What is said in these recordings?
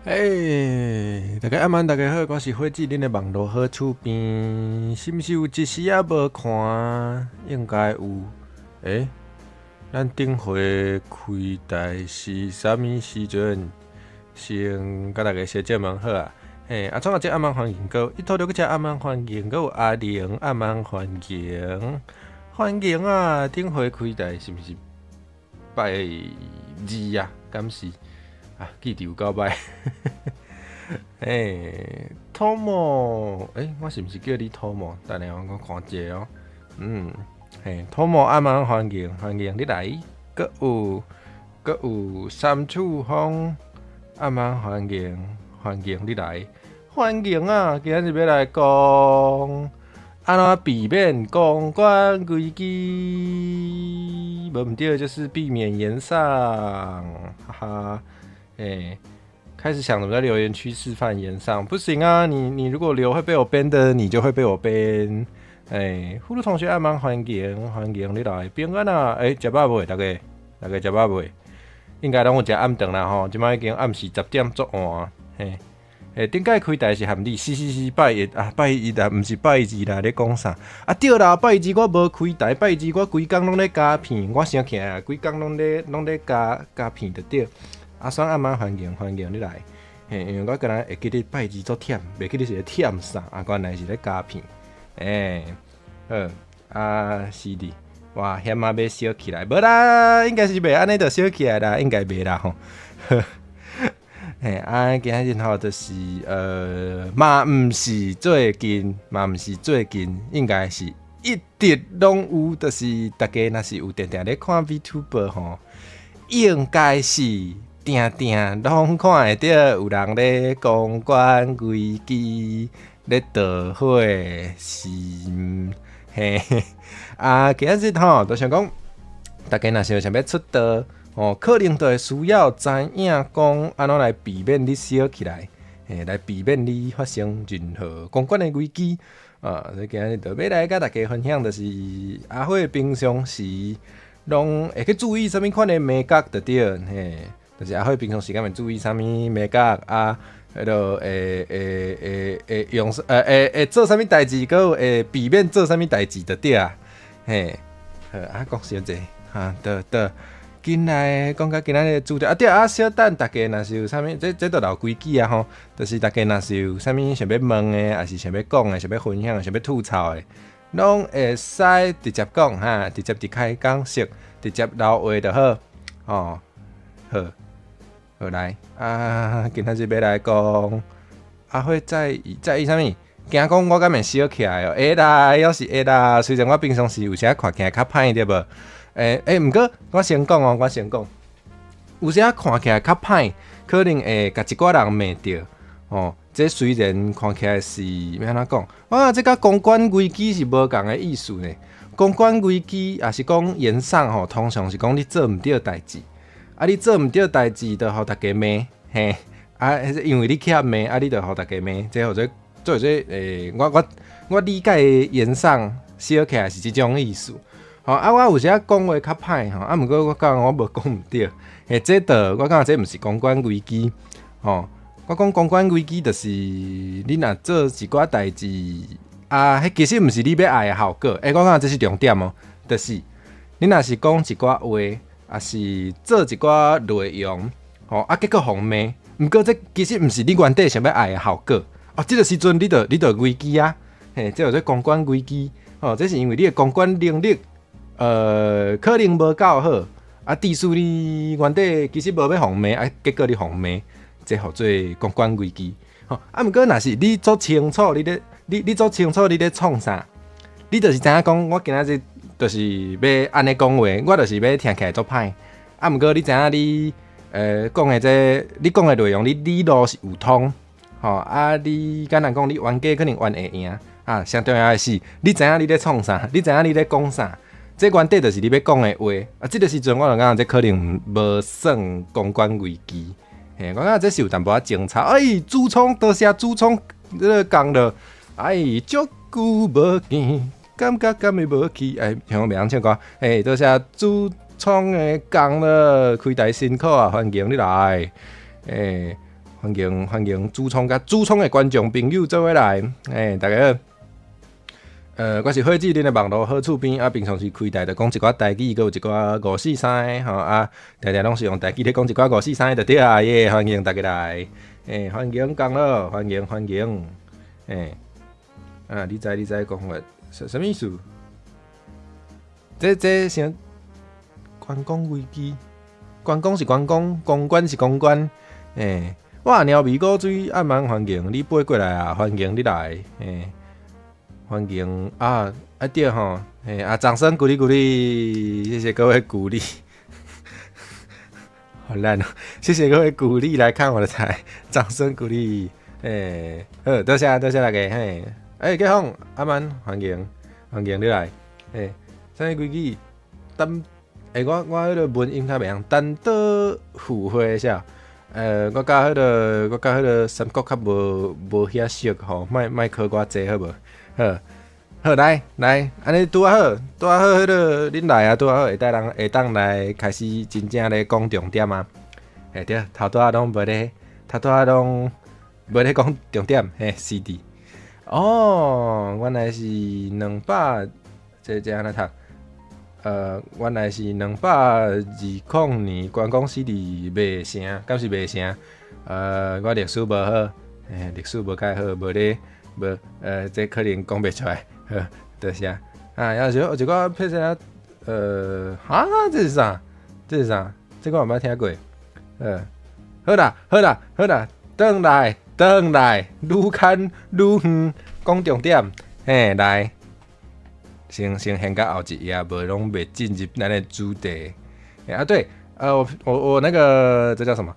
嘿，大家暗暗，大家好，我是火子，恁的網路好厝邊，是毋是有一時仔無看？應該有。欸，咱頂回開台是啥物時陣？先共大家小借問好啊。嘿，阿創阿姐暗暗歡迎閣，一頭就閣暗暗歡迎閣有阿玲暗暗歡迎，歡迎啊！頂回開台是毋是拜二啊？敢是？啊，記得有夠歹。欸，托莫，欸，我是毋是叫你托莫？等下我看一下哦。嘿，托莫暗暗歡迎，歡迎你來。閣有閣有三處風暗暗歡迎，歡迎你來，歡迎啊！今仔日欲來講，按怎避免公關危機？無毋對，就是避免炎上，哈哈。欸，開始想怎麼在留言區示範炎上，不行啊！你如果留會被我 ban 的，你就會被我 ban。欸，呼嚕同學，暗暗歡迎，歡迎你來，平安啊！欸，食飽未？大家大家食飽未？應該攏有食暗頓啦吼，這擺已經暗時10點足晏。嘿，欸，頂擺開台是含你，是是是，拜一啊，拜一啦，毋是拜二啦，咧講啥？啊對啦，拜二我無開台，拜二我規工攏咧加片，我想起來啊，規工攏咧加加片就對。阿雙暗暗歡迎歡迎你來，嘿，因為我敢若會記得拜二足忝，袂記得是咧忝啥，啊，原來是咧加片，欸，好，啊是的，哇，險仔欲燒起來，無啦，應該是袂按呢就燒起來啦，應該袂啦吼。嘿，啊，今仔日吼就是嘛毋是最近，嘛毋是最近，應該是一直攏有，就是大家若是有定定咧看 VTuber 吼，應該是定定攏看會著有人咧公關危機咧導火是毋？嘿，啊，今仔日吼，就想講，大家若是有想欲出道，吼，可能就會需要知影講按怎來避免你燒起來，嘿，來避免你發生任何公關的危機。啊，所以今仔日就欲來共大家分享，就是阿火平常時攏會去注意啥物款的眉角就對，嘿。就是阿火平常時間會注意啥物眉角啊，彼落會會會會用會會做啥物代誌，閣有會避免做啥物代誌就對啊。嘿，好啊，講小濟，哈，著著，緊來講較今仔日主題啊，對啊，小等大家若是有啥物，這著老規矩啊吼，就是大家若是有啥物想欲問的，抑是想欲講的，想欲分享的，想欲吐槽的，攏會使直接講哈，直接佇開講室直接留話就好，吼，好。好來啊！今仔日欲來講，阿火在意在意啥物？驚講我敢會燒起來哦？會啦，猶是會啦。雖然我平常時有時看起來較歹對無？欸欸，毋過我先講哦，我先講，有時看起來較歹，可能會共一寡人罵著哦。這雖然看起來是欲按怎講？哇，這佮公關危機是無仝的意思呢。公關危機抑是講炎上吼，通常是講你做毋對代誌。啊！你做毋對代誌，就予大家罵，嘿！啊，因為你欠罵，啊，你就予大家罵，這號做做做欸，我理解的炎上燒起來是這種意思。吼啊！我有時仔講話較歹吼，啊，毋過我感覺我無講毋對。嘿，這著我感覺這毋是公關危機，吼。我講公關危機，就是你若做一寡代誌，啊，彼其實毋是你欲愛的效果。欸，我感覺這是重點哦，就是你若是講一寡話，抑是做一寡內容，吼啊，結果予人罵，毋過這其實毋是你原底想欲愛的效果，哦，這個時陣你就危機啊，嘿，這叫做公關危機，吼，這是因為你的公關能力，可能無夠好，啊，致使你原底其實無欲予人罵，啊，結果你予人罵，這號做公關危機，吼，啊，毋過若是你足清楚，你咧，你足清楚你咧創啥，你就是知影講，我今仔日就是欲按呢講話，我就是欲聽起來足歹。啊，毋過你知影你，講的這，你講的內容，你理路是有通，吼啊，你簡單講，你冤家可能冤會贏。啊，上重要的是，你知影你咧創啥，你知影你咧講啥，這原底就是你欲講的話。啊，這個時陣我就感覺這可能無算公關危機。嘿，我感覺這是有淡薄仔精彩。哎，主創多謝主創，這個講了，哎，足久無見。感覺敢會無去？哎，像我袂曉唱歌。哎，多謝主創的講了，開台辛苦啊，歡迎你來。哎，歡迎歡迎主創佮主創的觀眾朋友做伙來，欸，大家好。我是火志恁的網路好厝邊啊，平常時開台就講一寡台語，閣有一寡五四三吼啊，定定攏是用台語咧講一寡五四三就對啊，耶，歡迎大家來，欸，歡迎講咯，歡迎歡迎，欸，啊，你知你知講話啥物意思？這啥？觀光危機？觀光是觀光，公關是公關，欸，哇，鳥味古水暗安歡迎你飛過來啊，歡迎你來，欸。歡迎啊啊對吼，欸啊，掌聲鼓勵鼓勵，謝謝各位鼓勵，好爛哦，謝謝各位鼓勵來看我的台，掌聲鼓勵，欸，好，多謝多謝大家，嘿，欸，杰峰阿曼歡迎歡迎你來，欸，啥物規矩？等，欸，我彼个文音較袂曉，單刀赴會啥？我佮彼个三國較無遐熟吼，莫莫考我這好無？好，好來來，按呢拄仔好，拄仔好，彼个恁來啊，拄仔好會當人會當來開始真正咧講重點啊。嘿對，頭拄仔攏無咧，頭拄仔攏無咧講重點，嘿，是的。哦，原來是200，這按怎讀？原來是220年關公死佇麥城，敢是麥城？我歷史無好，嘿，歷史無蓋好，無咧。無，這可能講袂出來，好，多謝。啊，抑是有一寡配啥？哈，這是啥？這是啥？這個我毋捌聽過。好啦，好啦，好啦，轉來，轉來，愈牽愈遠，講重點，嘿，來，先先到後一頁，無攏袂進入咱的主題。啊，對，我那個這叫什麼？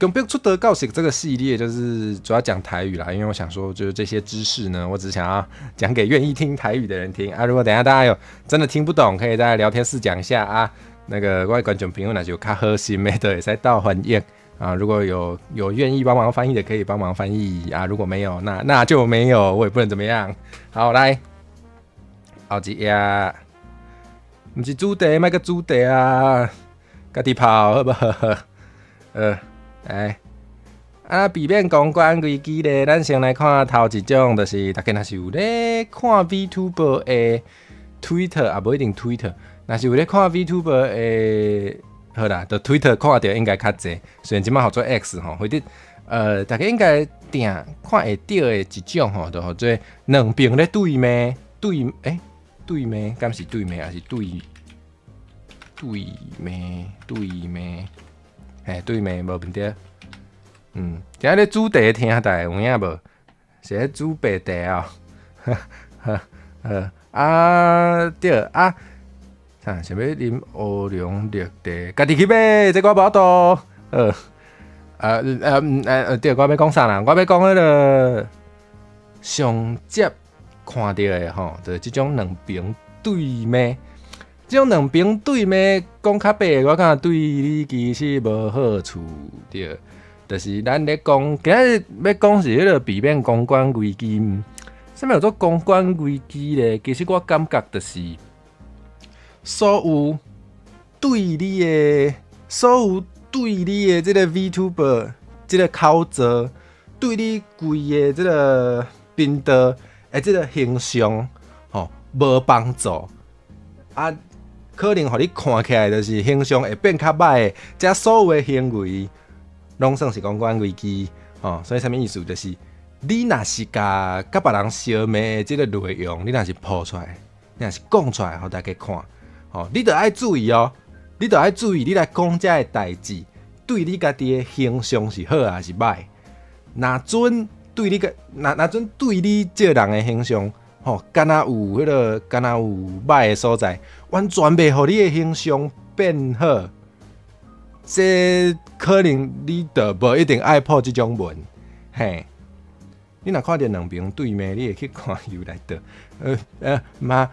強迫出道教室這個系列就是主要講台語啦，因為我想說，就是這些知識呢，我只想要講給願意聽台語的人聽啊。如果等下大家有真的聽不懂，可以在聊天室講一下啊。那個各位觀眾朋友，若是有較好心的，都會使鬥翻譯啊。如果有願意幫忙翻譯的，可以幫忙翻譯啊。如果沒有，那就沒有，我也不能怎麼樣。好，來，後一頁，毋是主題，莫閣主題啊，家己跑好無好？來，啊，避免公關危機咧，咱先來看頭一種，就是大家若是有咧看 VTuber 的 Twitter，也無一定 Twitter，若是有咧看 VTuber 的，好啦，就 Twitter 看著應該較濟。雖然這擺號做 X 吼，或者大家應該定看會著的一種吼，就號做兩邊咧對罵，對，欸，對罵，敢是對罵，還是對對罵對罵？嘿，對罵無問題。今日煮茶聽台有影無？是咧煮白茶哦。呵呵啊對啊，啥想欲啉烏龍綠茶，家己去買，這我無法度。對，我欲講啥啦？我欲講彼个上接看著的吼，就是這種兩邊對罵。這種兩邊對罵講較白，我感覺對你其實無好處，對。就是咱咧講，今日欲講是彼个避免公關危機。啥物叫做公關危機咧？其實我感覺就是所有對你的，所有對你的這個 VTuber 這個口座，對你規个這個頻道的這個形象，吼，無幫助啊，可能予你看起來就是形象會變較歹的，這所有的行為攏算是公關危機，吼，所以啥物意思？就是你若是共別人相罵的這個內容，你若是 po 出來，你若是講出來，予大家看，吼，你著愛注意哦，你著愛注意，你來講這个代誌，對你家己的形象是好還是歹？若準對你個，若準對你這個人的形象，吼，敢若有彼个，敢若有歹的所在，完全袂予你的形象變好。這可能你就無一定愛 po 這種文，嘿。你若看著兩邊對罵，你會去看又來倒，嘛，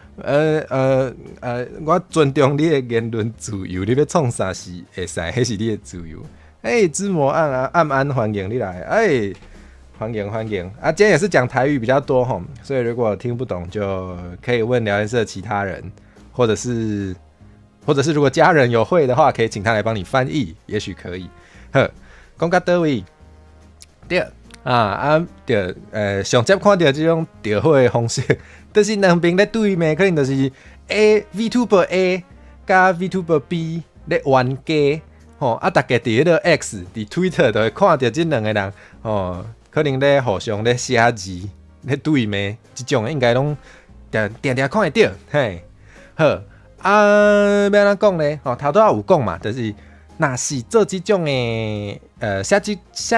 我尊重你的言論自由，你欲創啥是會使，彼是你的自由。欸，芝摩暗啊，暗安歡迎你來，欸，歡迎歡迎。啊，今天也是講台語比較多吼，所以如果聽不懂就可以問聊天室的其他人，或者是如果家人有會的話，可以請他來幫你翻譯，也許可以。好，講到佗位？對啊啊對，上接看著這種著火的方式，就是兩邊咧對罵，可能就是 A VTuber A 佮 VTuber B 咧冤家，吼啊，逐家佇彼個 X 佇 Twitter 就會看著這兩个人，吼，可能咧互相咧寫字咧對罵，這種的應該攏定定定看會著，嘿，好啊，欲按怎講咧？吼，頭拄仔有講嘛，就是若是做這種的，寫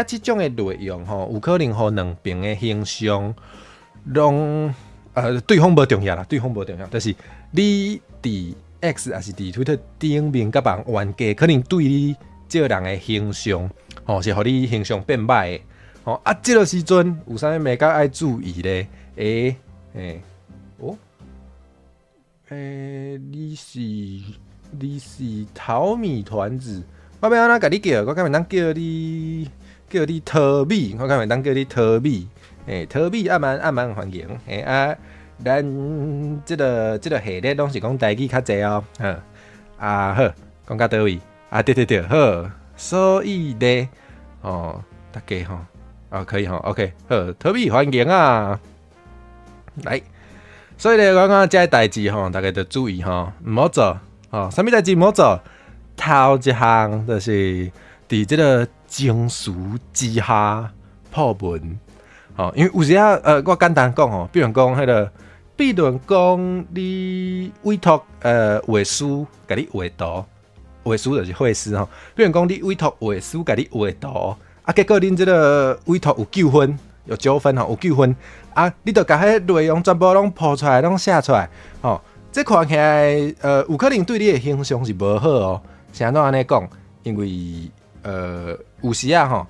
這種的內容吼，有可能予兩邊的形象攏對方無重要啦，對方無重要，就是你佇 X 抑是佇 Twitter 頂面佮別人冤家，可能對你這個人的形象，吼，是予你形象變歹的，吼啊，這个時陣有啥物眉角愛注意咧？欸欸哦，欸，你是淘米團子，我欲按怎共你叫？我敢會當叫你淘米？我敢會當叫你淘米？欸，淘米阿蠻阿蠻歡迎，欸啊，咱這個系列攏是講台語較濟哦，好，啊好，講到佗位？啊對對對，好，所以咧，哦，大家吼，啊可以吼，OK，好，淘米歡迎啊，來，所以咧，我感覺這个代誌吼，大家著注意吼，毋好做，吼，啥物代誌毋好做？頭一項就是佇這个情緒之下 po 文，吼，因為有時仔，我簡單講吼，比如講彼个，比如講你委託畫師共你畫圖，畫師就是繪師吼，比如講你委託畫師共你畫圖，啊，結果恁這个委託有糾紛，有糾紛吼，有糾紛，啊，你著共彼內容全部攏 po 出來，攏寫出來，吼，這看起來，有可能對你的形象是無好哦。是按怎按呢講？因為有時仔吼，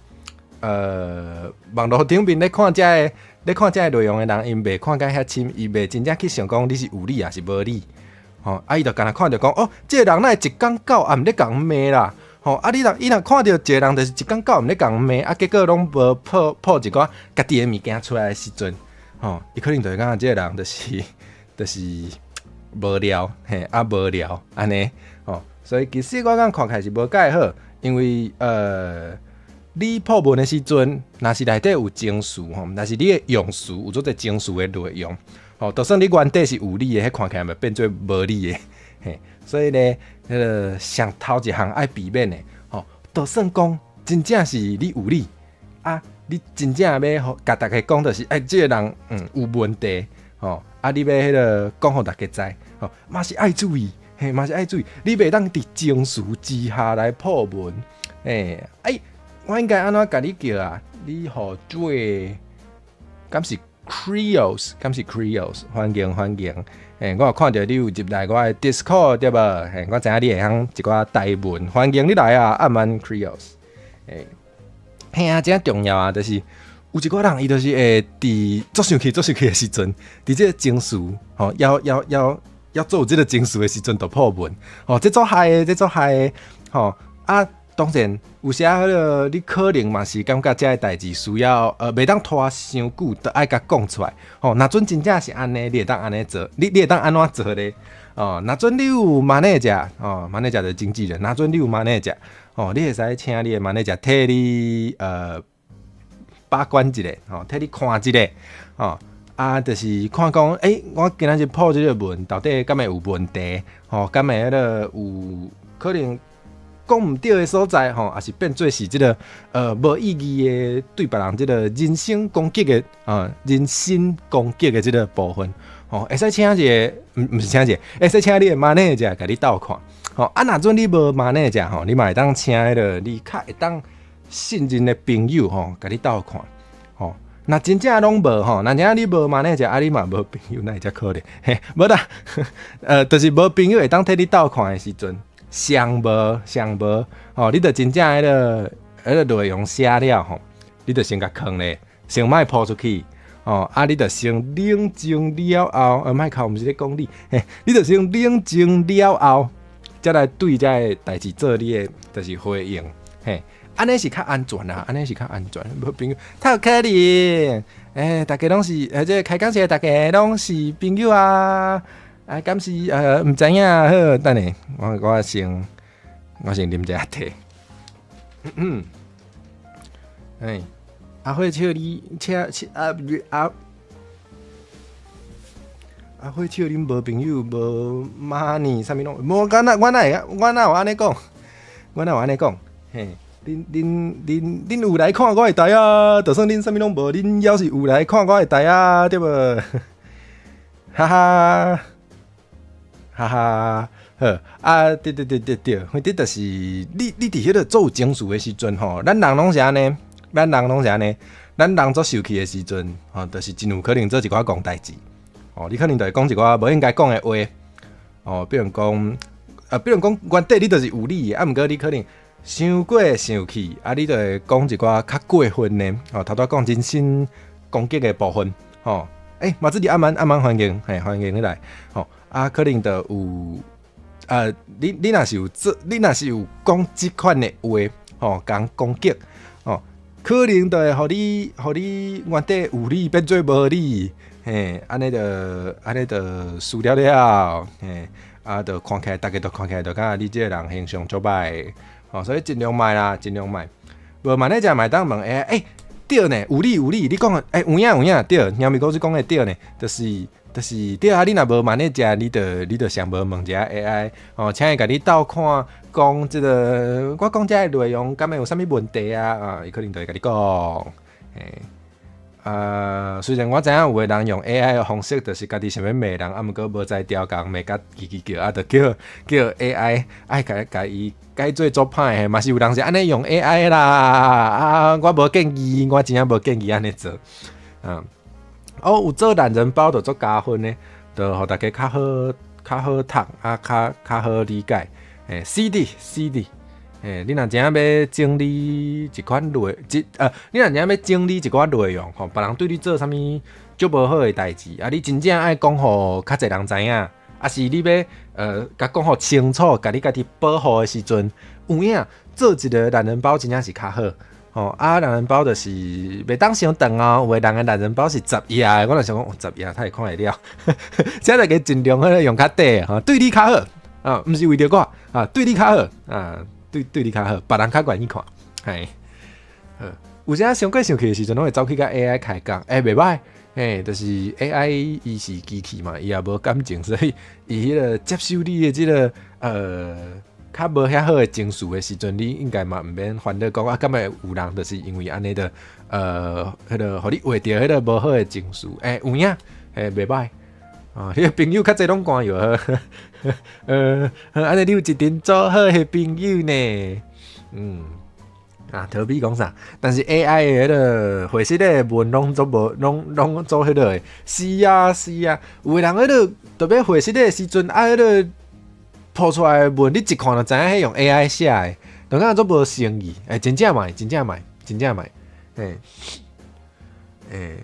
網路頂面咧看這个，咧看這个內容的人，𪜶袂看甲遐深，伊袂真正去想講你是有理抑是無理，吼，啊，伊就干焦看著講，哦，這个人哪會一工到暗咧共罵啦，吼，啊，你若伊若看著一个人就是一工到暗咧共罵，啊，結果攏無 po 一寡家己的物件出來的時陣，吼，伊可能就會感覺這个人就是無聊，嘿，啊無聊按呢，吼，所以其實我感覺看起來是無蓋好，因為你 po 文的時陣，若是內底有情緒吼，若是你的用詞有足濟情緒的內容，吼，就算你原底是有理的，彼看起來嘛變做無理的，嘿，所以咧，彼个上頭一項愛避免的，吼，就算講真正是你有理，啊，你真正欲予共逐家講，就是欸，這个人有問題，吼，啊，你欲彼个講予逐家知，吼，嘛是愛注意，嘿，嘛是愛注意，你袂當佇情緒之下來 po 文，欸，欸，我應該按怎共你叫啊？你號做，敢是 Creos，敢是 Creos，歡迎歡迎，欸，我有看著你有入來我的 Discord 對無？嘿，我知影你會曉一寡台文，歡迎你來啊，阿曼 Creos，欸，嘿啊，這重要啊，就是有一寡人伊就是會佇足生氣、足生氣的時陣，佇這个情緒，吼，要做這个情緒的時陣，就 po 文，吼，這足害的，這足害的，吼，啊，當然有時仔彼个你可能嘛是感覺這个代誌需要，袂當拖傷久，著愛共講出來，吼，若準真正是按呢，你會當按呢做，你會當按怎做咧？哦，若準你有 manager，哦，manager 就是經紀人，若準你有 manager，哦，你會使請你的 manager 替你把關一下，吼，替你看一下，吼，啊，就是看講，欸，我今仔日 po 這个文，到底敢會有問題？吼，敢會彼个有可能講毋對的所在，吼，抑是變做是這个無意義的對別人這个人身攻擊的啊，人身攻擊的這个部分，吼，會使請一个，毋是請一个，會使請你的 manager 共你鬥看，吼，啊，若準你無 manager 吼，你嘛會當請彼个你較會當信任的朋友吼，共你鬥看，吼，若真正攏無吼，若真正你無 manager，啊，你嘛無朋友，哪會遮可憐？嘿，無啦，就是無朋友會當替你鬥看的時陣，上無上無，吼，你著真正彼个內容寫了吼，你著先共囥咧，先莫 po 出去，吼，啊，你著先冷靜了後，莫哭，毋是咧講你，嘿，你著先冷靜了後，才來對這个代誌做你的就是回應，嘿，按呢是較安全啊，按呢是較安全。無朋友，太有可能，欸，逐家攏是，這個開講時逐家攏是朋友啊，啊，敢是毋知影，好，等下，我先啉一下茶。欸，阿慧笑你，笑笑啊啊！阿慧笑恁無朋友無 money，啥物攏無，敢若我哪會我哪有按呢講？我哪有按呢講？嘿，恁恁恁恁有來看我的台啊？就算恁啥物攏無，恁猶是有來看我的台啊，對無？哈哈，哈哈，好啊，對對對對對，反正就是你你佇彼個做有情緒的時陣吼，咱人攏是按呢，咱人攏是按呢，咱人做受氣的時陣，吼，就是真有可能做一寡戇代誌，哦，你可能就會講一寡無應該講的話，哦，比如講，啊，比如講原底你就是有理的，啊，毋過你可能傷過生氣，啊，你就會講一寡較過分的，哦，頭拄講人身攻擊的部分，吼。欸，馬子你阿蠻阿蠻歡迎，嘿，歡迎你來，吼，啊，可能就有，啊，你你若是有做，你若是有講這款的話，吼，共攻擊，吼，可能就會予你，予你原底有理變做無理，嘿，按呢就輸了了，嘿，啊，就看起來，逐家都看起來就感覺你這个人形象足歹，吼，所以盡量莫啦，盡量莫，無嘛，你才會當問，欸，欸。對呢，有理有理，你講的，欸，有影有影，對，貓咪公司講的對呢，就是就是對啊，你若無 manager，你就上無問一下 AI，哦，請伊共你鬥看，講這个，我講這个內容敢會有啥物問題啊？啊，伊可能就會共你講，嘿，啊，雖然我知影有的人用 AI 的方式，就是家己想欲罵人，啊，毋過無才調共罵甲吱吱叫，啊，就叫叫 AI 愛共共伊改做足歹的，嘛是有人是按呢用 AI 啦，啊，我無建議，我真正無建議按呢做，嗯，哦，有做懶人包就足加分的，就予逐家較好較好讀，啊，較較好理解，欸，是的是的，欸，你若真正欲整理一款內，一呃，你若真正欲整理一寡內容吼，別人對你做啥物足無好的代誌，啊，你真正愛講予較濟人知影，抑是你欲共講予清楚，共你家己保護的時陣，有影做一个懶人包真正是較好，吼，啊，懶人包就是袂當傷長哦，有的人的懶人包是十頁的，我就想講，哦，十頁哪會看會了，請大家盡量彼个用較短吼，對你較好，啊，毋是為著我，啊，對你較好，啊。對對你較好，別人較願意看，嘿，好，有時傷過生氣的時陣，攏會走去共 AI 開講，欸，袂䆀，嘿，就是 AI 伊是機器嘛，伊也無感情，所以伊彼个接受你的這个較無遐好的情緒的時陣，你應該嘛毋免煩惱講啊，敢會有人就是因為按呢的，彼个予你畫著彼个無好的情緒，欸，有影，欸，袂䆀。啊，你的朋友較濟攏關藥，按呢你有一陣做好的朋友呢，嗯，啊，逃避講啥？但是 AI 的彼个回實的文攏總無，攏攏做彼个的，是啊是啊，有的人彼个特別回實的時陣，啊，彼个鋪出來的文，你一看就知影彼用 AI 寫的，就感覺足無誠意，欸，真正莫，真正莫，真正莫，嘿，欸。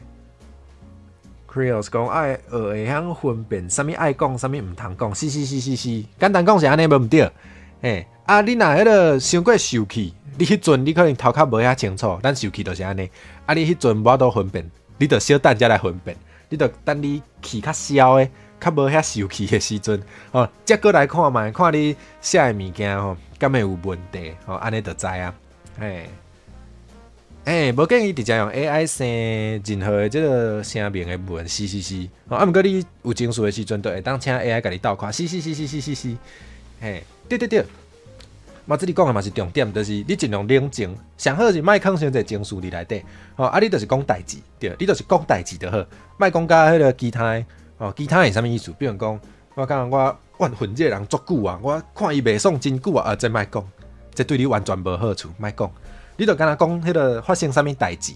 Krios 講愛學會曉分辨，啥物愛講，啥物毋通講。是是是是是，簡單講是按呢無毋對。嘿，啊，你若彼个傷過受氣，你彼陣你可能頭殼無遐清楚，咱受氣就是按呢。啊，你彼陣無法度分辨，你著小等才來分辨，你著等你氣較消的，較無遐受氣的時陣，吼，才閣來看覓，看你寫的物件吼，敢會有問題，吼，按呢就知啊，嘿。欸，無建議直接用 AI 生任何的這个聲明的文，是是是，啊，毋過你有情緒的時陣，就會當請 AI 共你鬥看，是是是是是是是，嘿，對對對，嘛，這裡講的嘛是重點，就是你盡量冷靜，上好是莫囥傷濟情緒佇內底，吼，啊，你就是講代誌，對，你就是講代誌就好，莫講佮彼个其他的，哦，其他是啥物意思？比如講，我感覺我怨恨這个人足久啊，我看伊袂爽真久啊，啊，這莫講，這對你完全無好處，莫講。你就干焦講彼个發生啥物代誌，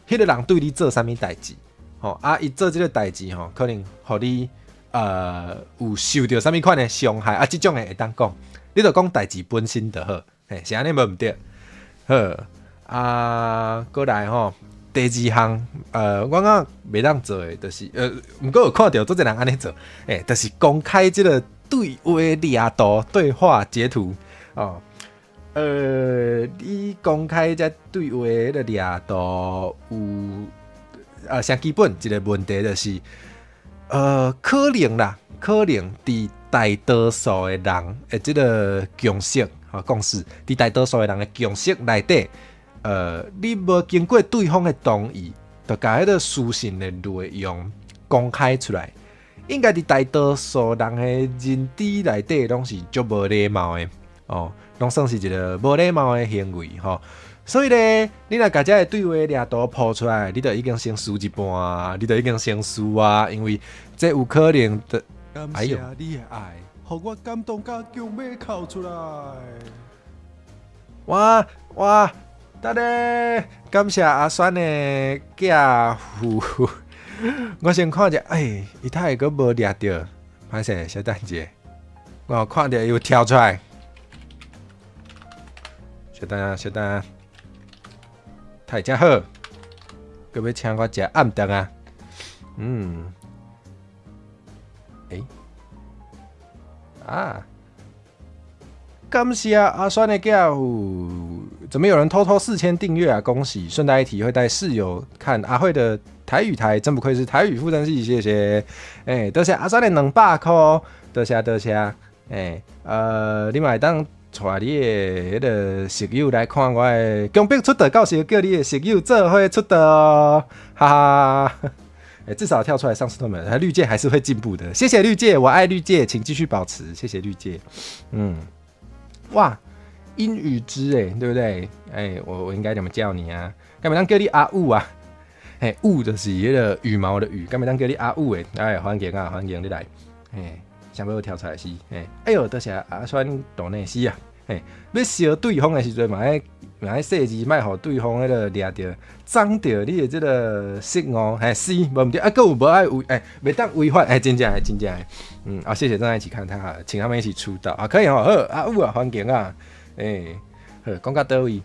彼个人對你做啥物代誌，吼啊，伊做這个代誌吼，可能予你有受著啥物款的傷害啊，這種的會當講，你就講代誌本身就好，嘿，是按呢無毋對？好，啊，閣來吼，第二項，我感覺袂當做的，就是毋過有看著足濟人按呢做，欸，就是公開這个對話掠圖、對話截圖，哦。你公開這對話彼个掠圖有，上基本一个問題就是，可能啦，可能佇大多數的人的這个共識，吼，共識，佇大多數的人的共識內底，你無經過對方的同意，就共彼個私訊的內容公開出來，應該佇大多數人的認知內底，攏是足無禮貌的哦，攏算是一個無禮貌的行為吼。所以咧，你若共這个對話掠圖鋪出來，你就已經先輸一半，你就已經先輸啊，因為這有可能的。感謝你的愛，予我感動甲強欲哭出來。哇哇，等下，感謝阿酸的寄付。我先看者，欸，伊太會閣無掠著，歹勢，小等一下，我有看著伊有跳出來。小等下，小等下，太真好，閣欲請我食暗頓啊？欸，啊，感謝阿酸的寄付，怎麼有人偷偷4000訂閱啊？恭喜！順帶一提，會帶室友看阿慧的台語台，真不愧是台語副正系，謝謝。欸，多謝阿酸的200箍，多謝多謝。欸，你嘛會當帶你的彼個室友來看我的強迫出道，到時叫你的室友做伙出道哦，哈哈。欸，至少跳出來，上次都沒有。綠界還是會進步的，謝謝綠界，我愛綠界，請繼續保持，謝謝綠界。哇，陰雨之欸，對不對？欸，我應該怎麼叫你啊？敢會當叫你阿霧啊？嘿，霧就是彼個羽毛的羽，敢會當叫你阿霧欸？哎，歡迎啊，歡迎你來。嘿，想欲跳出來是？嘿，哎喲，多謝阿川斗內是啊。嘿，欲燒對方的時陣嘛，愛嘛愛細緻，莫予對方彼個掠著、髒著你的這個失誤，嘿，是無毋對，啊，閣有無愛違，欸，袂當違法，欸，真正的，真正的，啊，謝謝正在一起看他，請他們一起出道啊，可以哦，好，阿有啊，歡迎啊，欸，好，講到佗位？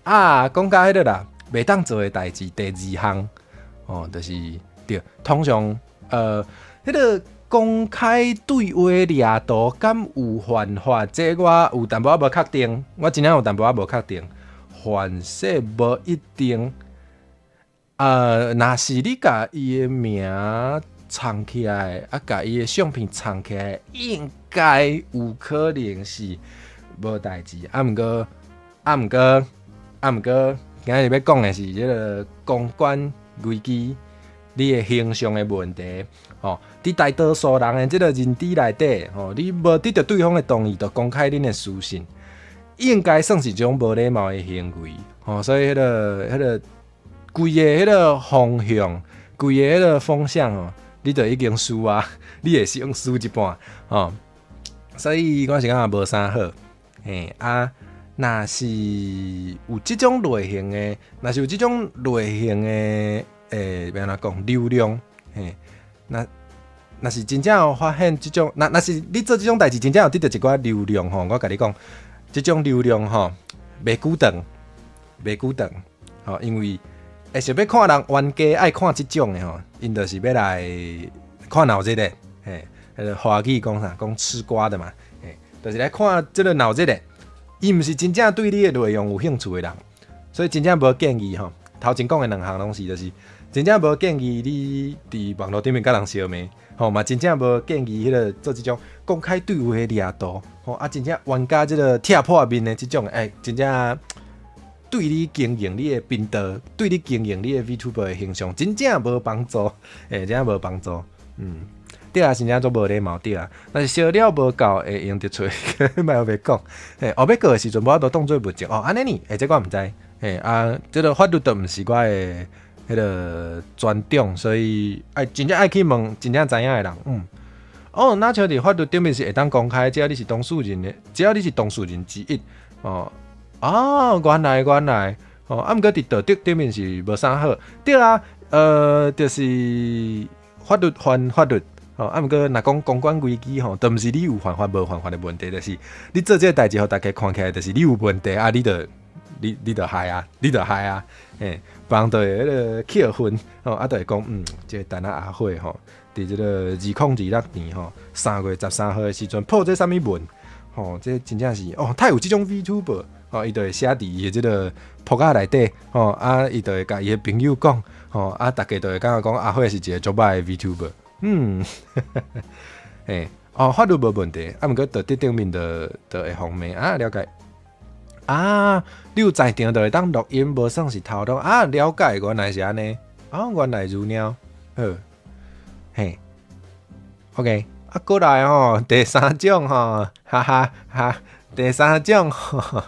啊，講到彼個啦，袂當做的代誌第二項，哦，就是對，通常，彼個公開對話掠圖敢有犯法？這我有淡薄仔無確定，我真正有淡薄仔無確定。凡勢無一定。若是你共伊的名藏起來，啊，共伊的相片藏起來，應該有可能是無代誌。啊，毋過，啊，毋過，啊，毋過，今日欲講的是這个公關危機，你的形象的問題。吼，佇大多數人的這个認知內底，吼，你無得著對方的同意，就公開恁的私訊，應該算是一種無禮貌的行為。吼，所以彼個規个彼個方向，規個彼個風向哦，你就已經輸啊，你會先輸一半，吼。所以我是感覺無啥好，嘿啊，若是有這種類型的，若是有這種類型的，欸，欲按怎講流量，嘿，若是真正有發現這種，若是你做這種代誌，真正有得著一寡流量吼，我共你講，這種流量吼，袂久長，袂久長，吼，因為會想欲看人冤家愛看這種的吼，𪜶就是欲來看鬧熱的，嘿，彼个華語講啥？講吃瓜的嘛，嘿，就是來看這个鬧熱的，伊毋是真正對你的內容有興趣的人，所以真正無建議吼。頭前講的兩項攏是，就是真正無建議你佇網路頂面共人相罵，吼嘛真正無建議彼个做這種公開對話的掠圖，吼啊真正冤家這个拆破面的這種，欸，真正對你經營你的頻道，對你經營你的 VTuber 的形象，真正無幫助，欸，真正無幫助，對啊，真正足無禮貌對啊，若是燒了無夠會用得出，莫欲講，嘿，後欲過的時陣無法度當做物證，哦，按呢呢，欸，這我毋知，嘿啊，這个法律都毋是我的彼个專長，所以愛真正愛去問真正知影的人，哦，若像佇法律頂面是會當公開，只要你是當事人的，只要你是當事人之一，哦，哦，原來原來，哦，啊，毋過佇道德頂面是無啥好，對啊，就是法律犯法律。哦，啊，毋過若講公關危機吼，都毋是你有犯法無犯法的問題，就是你做這个代誌，予大家看起來，就是你有問題啊，你著你著害啊，你著害啊，嘿，別人就會彼个扣分，吼，啊，就會講，這个陳仔阿慧吼，佇這个2026年吼3月13號的時陣破這啥物文，吼，這真正是哦，太有這種 VTuber，吼，伊就會寫佇伊的這个噗仔內底，吼，啊，伊就會共伊的朋友講，吼，啊，逐家就會感覺講阿慧是一个足歹的 VTuber。嘿，哦，法律無問題，啊，毋過道德頂面就會予罵啊，了解。啊，你有在場就會當錄音，無算是偷錄啊。了解，原來是按呢。啊，原來如爾。好，嘿，OK，啊，過來吼，第三種吼，哈哈哈，第三種吼，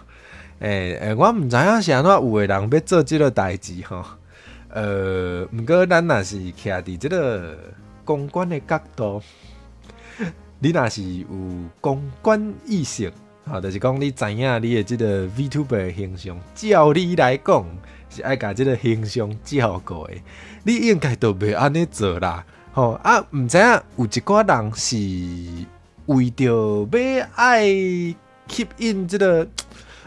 欸欸，我毋知影是按怎有的人欲做這个代誌吼。毋過咱若是徛佇這个公關的角度，你若是有公關意識，吼，就是講你知影你的這个 VTuber 的形象，照理來講是愛共這个形象照顧的，你應該就袂按呢做啦，吼啊！毋知影有一寡人是為著欲愛吸引這个，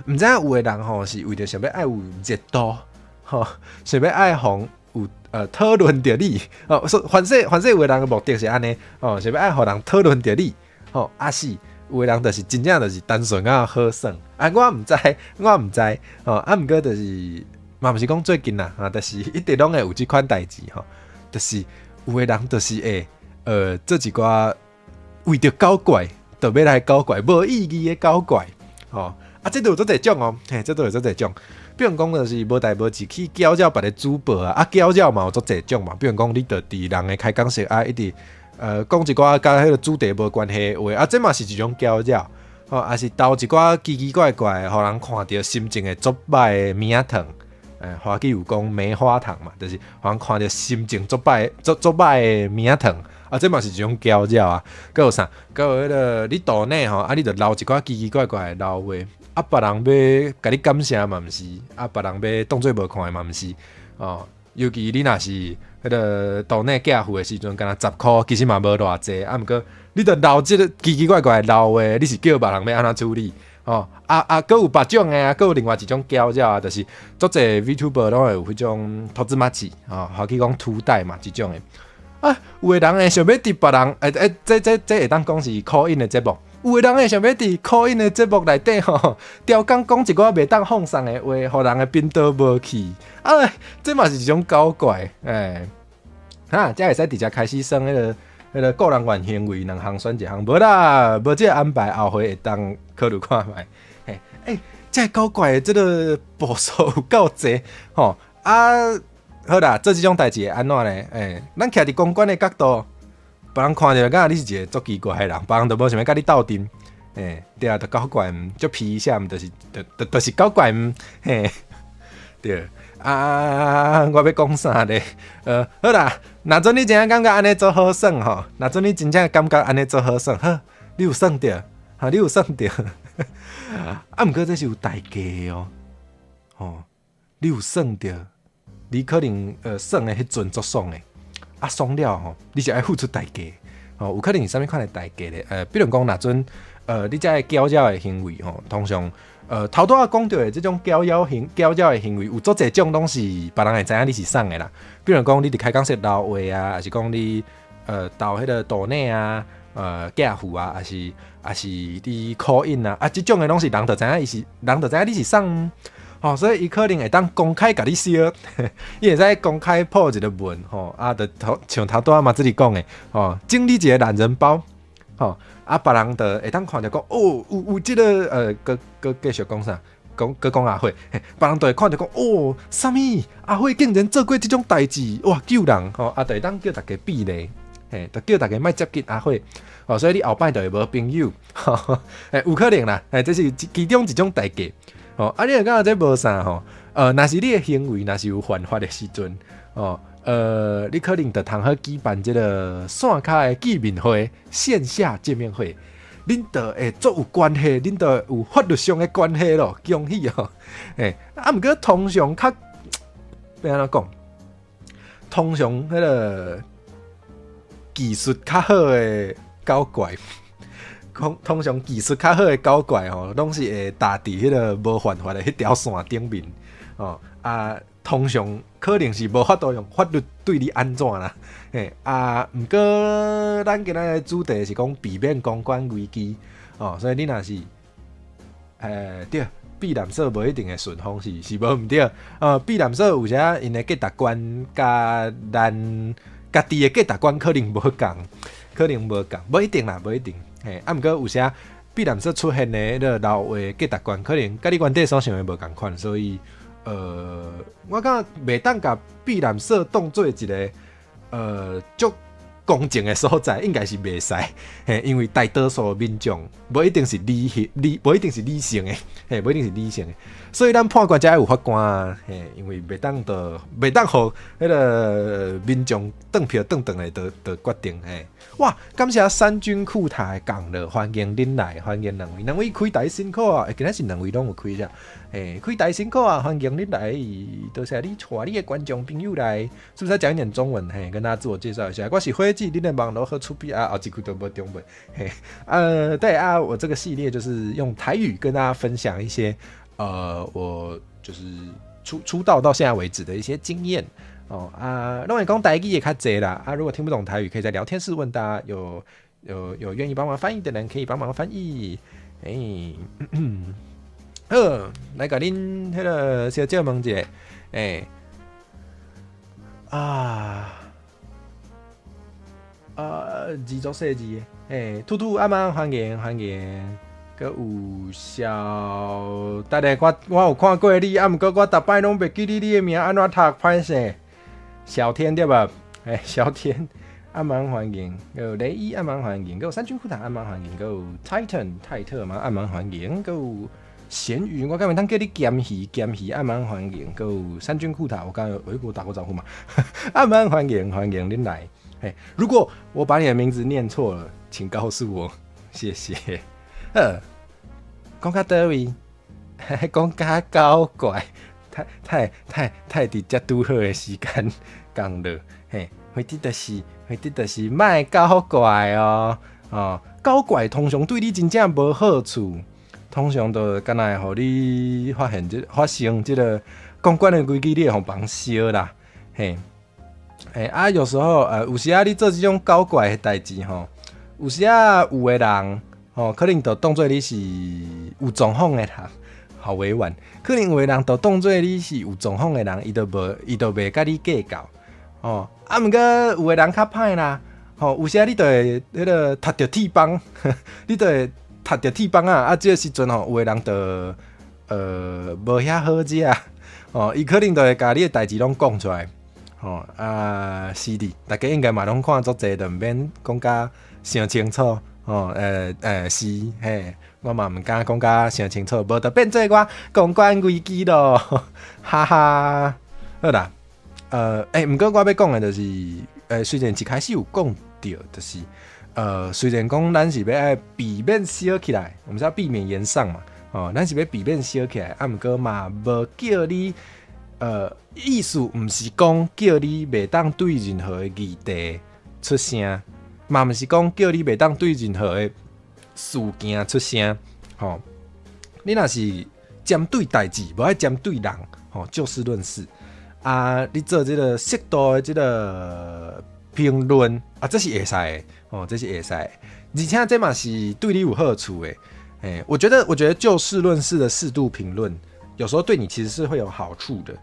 毋知影有的人吼是為著想欲愛有熱度，吼，想欲愛予人有討論著你，哦，說反正有的人的目的是按呢，哦，想欲愛予人討論著你，吼，啊是有的人就是真正就是單純啊好耍，啊，我毋知，我毋知，吼，啊，毋過就是嘛，毋是講最近啦，啊，就是一直攏會有這款代誌吼，就是有的人就是會做一寡為著搞怪，就欲來搞怪，無意義的搞怪，吼，啊，這都有足濟種哦，嘿，這都有足濟種。比如講，就是無代無誌去攪擾別个主播啊，啊，攪擾嘛有足濟種嘛。比如講，你就佇人的開講室啊，一直講一寡佮彼个主題無關係的話，啊，這嘛是一種攪擾，吼，抑是投一寡奇奇怪怪，予人看著心情會足歹的物仔糖。華語有講棉花糖嘛，就是予人看著心情足歹、足足歹的物仔糖，啊，這嘛是一種攪擾啊。閣有啥？閣有彼个你抖內吼，啊，你就留一寡奇奇怪怪的老話。啊，別人欲共你感謝嘛，毋是；啊，別人欲當做無看的嘛，毋是。哦，尤其你若是彼个抖內寄付的時陣，敢若10箍，其實嘛無偌濟。啊，毋過你著留這个奇奇怪怪的老話，你是叫別人欲按怎處理？哦，啊啊，閣有別種的啊，閣有另外一種攪擾啊，就是足濟 VTuber 攏會有彼種兔子麻糬，哦，華語講圖帶嘛，這種的。啊，有的人會想欲佇別人，欸欸，這會當講是 call in 的節目。有的人會想欲佇 call in 的節目內底吼，刁工講一寡袂當放送的話，予人的頻道無去。啊，這嘛是一種搞怪，欸，哈，這會使直接開始算彼个個人願行為兩項選一項，無啦，無這个安排，後回會當考慮看覓。嘿，欸，這个搞怪的這个步數有夠濟，吼啊！好啦，做這種代誌會按怎呢？欸，咱徛佇公關的角度，別人看著感覺你是一個足奇怪的人，別人就無想欲佮你鬥陣。欸，對啊，就搞怪，就皮一下，就是就就就是搞怪，嘿，對。啊，我欲講啥咧？好啦，若準你真正感覺按呢足好耍吼，若準你真正感覺按呢足好耍，好，你有耍著，哈，你有耍著。啊，毋過這是有代價哦，吼，你有耍著。你可能耍的彼陣足爽的，啊爽了吼，你是愛付出代價，吼，有可能是啥物款的代價咧？比如講，若陣你這个攪擾的行為吼，通常頭拄仔講著的這種攪擾的行為，有足濟種攏是別人會知影你是創的啦。比如講，你佇開講室留話啊，抑是講你投彼个抖內啊，寄付啊，抑是你 call in 啊，啊，這種的攏是人就知影伊是，人就知影你是創。吼，所以伊可能會當公開共你燒，伊會使公開 po 一个文，吼，啊，就頭像頭拄仔嘛這裡講的，吼，整理一个懶人包，吼，啊，別人就會當看著講，哦，有這个，閣閣繼續講啥？講閣講阿慧，別人就會看著講，哦，啥物？阿慧竟然做過這種代誌，哇，救人，吼，啊，就會當叫逐家避咧，嘿，就叫逐家莫接近阿慧，哦，所以你後擺就會無朋友，欸，有可能啦，欸，這是其中一種代價。哦，啊，你若感覺這無啥吼？若是你的行為若是有犯法的時陣，哦，你可能就通好舉辦這个線跤的見面會，線下見面會，恁就會足有關係，恁就有法律上的關係咯，恭喜哦！欸，啊，毋過通常較欲按怎講？通常彼个技術較好的搞怪。通常技術較好的搞怪吼，攏是會踏佇彼个無犯法的彼條線頂面，哦啊，通常可能是無法度用法律對你按怎啦，嘿啊，毋過咱今仔的主題是講避免公關危機，哦，所以你若是，對，避難所無一定會順風，是無毋對，避難所有時𪜶的價值觀佮咱家己的價值觀可能無仝，可能無仝，無一定啦，無一定。嘿，啊，毋過有時碧藍色出現的彼个老話價值觀，可能佮你原底所想的無仝款，所以我感覺袂當共碧藍色當做一個足公正的所在，應該是袂使，嘿，因為大多數民眾無一定是理性，無一定是理性的，嘿，無一定是理性的，所以咱判官才愛有法官啊，嘿，因為袂當就袂當予彼个民眾轉票轉轉來就決定，嘿，哇，感謝三軍庫塔的降落，歡迎恁來，歡迎兩位，兩位開台辛苦啊，欸，今仔是兩位攏有開遮，欸，開台辛苦啊，歡迎恁來，多謝你帶你的觀眾朋友來，是不是要講一點中文？嘿，跟大家自我介紹一下，我是伙計，恁的網路好出邊啊，後一句都無中文，嘿，對啊，我這個系列就是用台語跟大家分享一些，我就是出道到現在為止的一些經驗哦啊，攏會講台語會較濟啦啊，如果聽不懂台語，可以在聊天室問大家，有願意幫忙翻譯的人可以幫忙翻譯，欸，好，來共恁彼个小借問一下，欸，啊。字足細字的，欸，兔兔阿媽歡迎歡迎，閣有小，等下我有看過你，啊，毋過我逐擺攏袂記得你的名按怎讀，歹勢。小天對無？欸，小天阿蠻歡迎，閣有雷伊阿蠻歡迎，閣有三軍庫塔阿蠻歡迎，閣有 Titan 泰特嘛阿蠻歡迎，閣有鹹魚，我敢會當叫你鹹魚，鹹魚阿蠻歡迎，閣有三軍庫塔，我剛剛有跟我打過招呼嘛？阿蠻歡迎，歡迎恁來。嘿，如果我把你的名字念錯了，請告訴我，謝謝。講到佗位，講甲搞怪，太太太太佇遮拄好的時間降落，嘿，反正就是莫搞怪哦，哦，搞怪通常對你真正無好處，通常就敢若會予你發現這發生這个公關的危機，你會予人燒啦，嘿。欸啊，有時候有時仔你做這種搞怪的代誌吼，有時仔有的人吼，可能就當做你是有狀況的人，好委婉。可能有的人就當做你是有狀況的人，伊就袂佮你計較，哦。啊，毋過有的人較歹啦，吼，有時仔你就會彼个踢著鐵枋，你就會踢著鐵枋啊！啊，這个時陣吼，有的人就無遐好食，哦，伊可能就會共你的代誌攏講出來。吼啊，是的，大家應該嘛攏看足濟，就毋免講甲傷清楚。吼，是嘿，我嘛毋敢講甲傷清楚，無就變做我公關危機咯，哈哈。好啦，欸，毋過我欲講的就是，雖然一開始有講著，就是，雖然講咱是欲愛避免燒起來，我們是要避免炎上嘛，哦，咱是欲避免燒起來，啊，毋過嘛無叫你。意思毋是講叫你袂當對任何的議題出聲，嘛毋是講叫你袂當對任何的事件出聲，吼。你若是針對代誌，無愛針對人，吼，就事論事啊。你做這个適度的這个評論啊，這是會使的，哦，這是會使的，而且這嘛是對你有好處的。欸，我覺得就事論事的適度評論，有時候對你其實是會有好處的。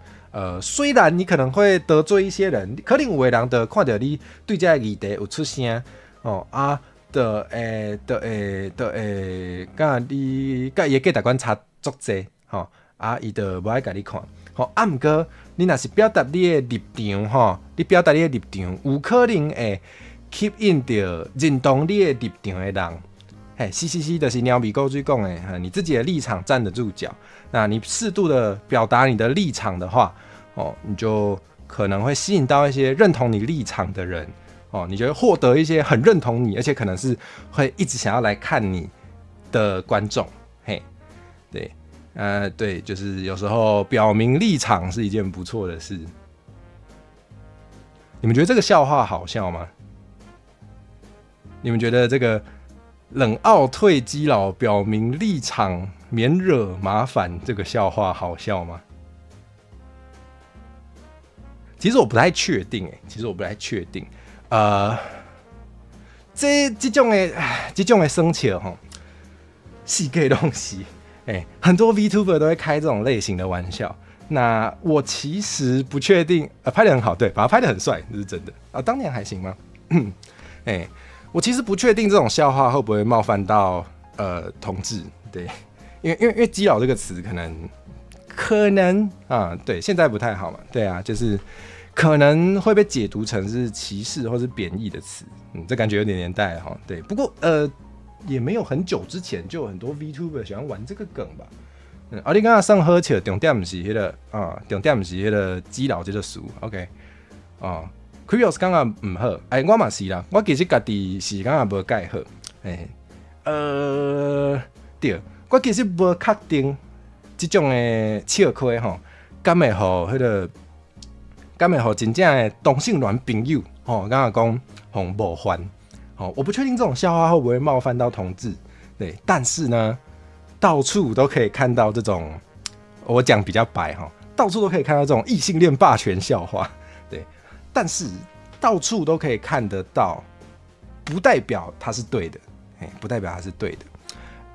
雖然你可能會得罪一些人，可能有的人就看著你對這个議題有出聲，哦啊，就會佮你佮伊的價值觀差足濟，吼啊，伊就無愛共你看，吼啊，毋過你若是表達你的立場，吼，你表達你的立場，有可能會吸引著認同你的立場的人。嘿，是是是，就是貓咪古錐講的，你自己的立場站得住腳，那你適度的表達你的立場的話，哦，你就可能會吸引到一些認同你立場的人，哦，你就會獲得一些很認同你，而且可能是會一直想要來看你的觀眾，嘿，對，對，就是有時候表明立場是一件不錯的事。你們覺得這個笑話好笑嗎？你們覺得這個冷傲退基佬表明立場，免惹麻煩，這個笑話好笑嗎？其實我不太確定，欸，其實我不太確定。這種的耍笑吼，四界攏是，欸，很多 VTuber 都會開這種類型的玩笑。那我其實不確定，拍得很好，對，把他拍得很帥，這是真的啊。當年還行嗎？欸，我其實不確定這種笑話會不會冒犯到同志，對，因為基佬這個詞可能啊，對，現在不太好嘛，對啊，就是可能會被解讀成是歧視或是貶義的詞，嗯，這感覺有點年代哈，對，不過也沒有很久之前就有很多 VTuber 喜歡玩這個梗吧。嗯，啊，你感覺算好笑，重點毋是彼個啊，重點毋是彼個基佬這個詞，OK，哦，Krios 感覺毋好，欸，我嘛是啦，我其實家己是感覺無蓋好，欸，對，我其實無確定這種的笑話吼，敢會予彼個，敢會予真正的同性戀朋友吼，感覺講予冒犯，吼，我不確定這種笑話會不會冒犯到同志，對，但是呢，到處都可以看到這種，我講比較白哈，到處都可以看到這種異性戀霸權笑話，對，但是到處都可以看得到，不代表它是對的，不代表它是對的。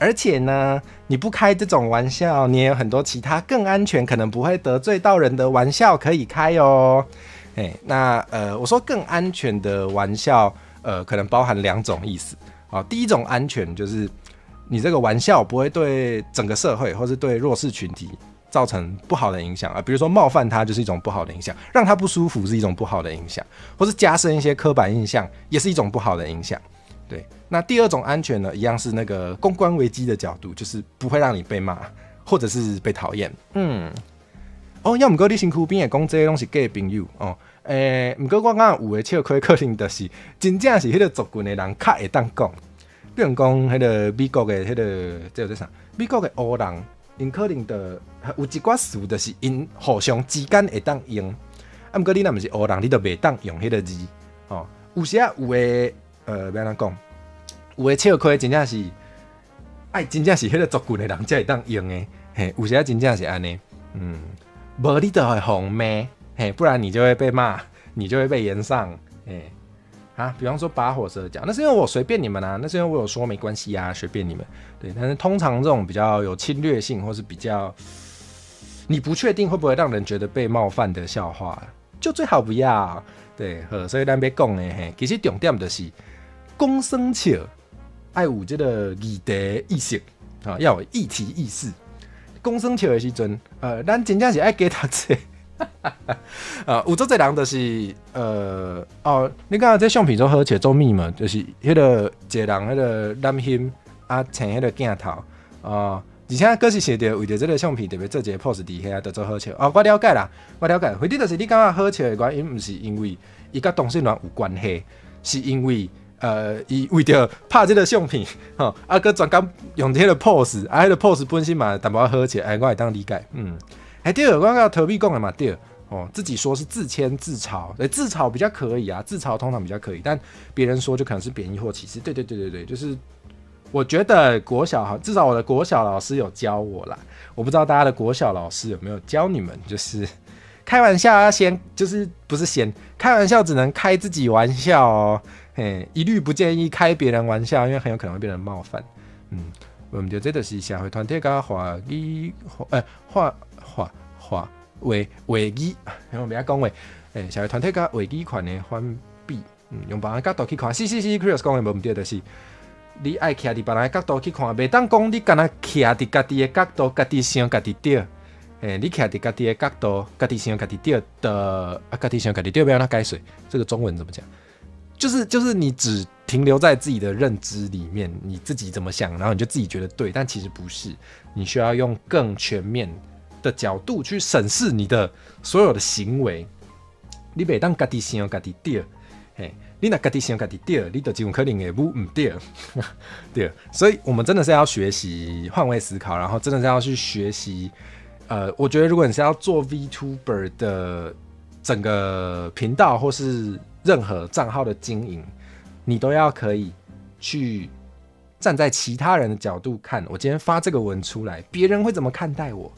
而且呢，你不開這種玩笑，你也有很多其他更安全、可能不會得罪到人的玩笑可以開哦。哎，那我說更安全的玩笑，可能包含兩種意思。好，第一種安全就是你這個玩笑不會對整個社會或是對弱勢群體造成不好的影響啊，比如說冒犯他就是一種不好的影響，讓他不舒服是一種不好的影響，或是加深一些刻板印象也是一種不好的影響。對，那第二種安全呢，一樣是那個公關危機的角度，就是不會讓你被罵或者是被討厭。嗯，哦，猶毋過你身軀邊的講這攏是假朋友哦。欸，毋過我感覺有的笑話可能就是真正是彼個族群的人較會當講。比如講，彼個美國的彼個這叫做啥？美國的黑人，𪜶可能就有一寡詞，就是𪜶互相之間會當用。啊，毋過你若毋是黑人，你就袂當用彼個字。哦，有時仔有的，欲按怎講？有的笑話真正是，愛真正是彼個族群的人才會當用的。嘿，有時仔真正是按呢。嗯，無你就會予罵，嘿，不然你就會被罵，你就會被炎上，嘿。啊，比方說拔火蛇腳，那是因為我隨便你們啊，那是因為我有說沒關係啊，隨便你們。對，但是通常這種比較有侵略性，或是比較你不確定會不會讓人覺得被冒犯的笑話，就最好不要。對，好，所以咱欲講的嘿，其實重點就是講耍笑，愛有這個議題意識啊，要有議題意識。講耍笑的時陣，咱真正是愛加讀冊。啊，有足濟人就是，哦，你感覺這相片做好笑做秘嘛？就是彼個一個人，彼個攬胸啊，撐彼個鏡頭啊，而且閣是想著為著這個相片特別做一個 pose 佇遐，就做好笑。哦，我了解啦，我了解。或者就是你感覺好笑的原因，毋是因為伊佮同性戀有關係，是因為伊為著拍這個相片，吼，啊，閣專工用彼個 pose，啊，彼個 pose 本身嘛淡薄仔好笑，欸，我會當理解，嗯。欸，對，我剛剛特別講的嘛，對，哦，自己說是自謙自嘲，欸，自嘲比較可以啊，自嘲通常比較可以，但別人說就可能是貶義或歧視。對對對對對，就是我覺得國小哈，至少我的國小老師有教我啦，我不知道大家的國小老師有沒有教你們，就是開玩笑要先，就是不是先開玩笑，只能開自己玩笑哦，嘿，一律不建議開別人玩笑，因為很有可能會被人冒犯。嗯，我們就這就是社會團體佮華語，欸，華。話話話話語，我袂曉講話。欸，社會團體佮話語權的反比，嗯，用別人角度去看，是是是，Chris 講的無毋對，就是你愛徛佇別人的角度去看，袂當講你干焦徛佇家己的角度，家己想家己對。欸，你徛佇家己的角度，家己想家己對的，啊，家己想家己對，欲按怎解釋？這個中文怎麼講？就是你只停留在自己的認知裡面，你自己怎麼想，然後你就自己覺得對，但其實不是，你需要用更全面的角度去審視你的所有的行為，你袂當家己想家己對，嘿，你若家己想家己對，你就真有可能會毋對，對，所以我們真的是要學習換位思考，然後真的是要去學習，我覺得如果你是要做 VTuber 的整個頻道或是任何賬號的經營，你都要可以去站在其他人的角度看，我今天發這個文出來，別人會怎麼看待我？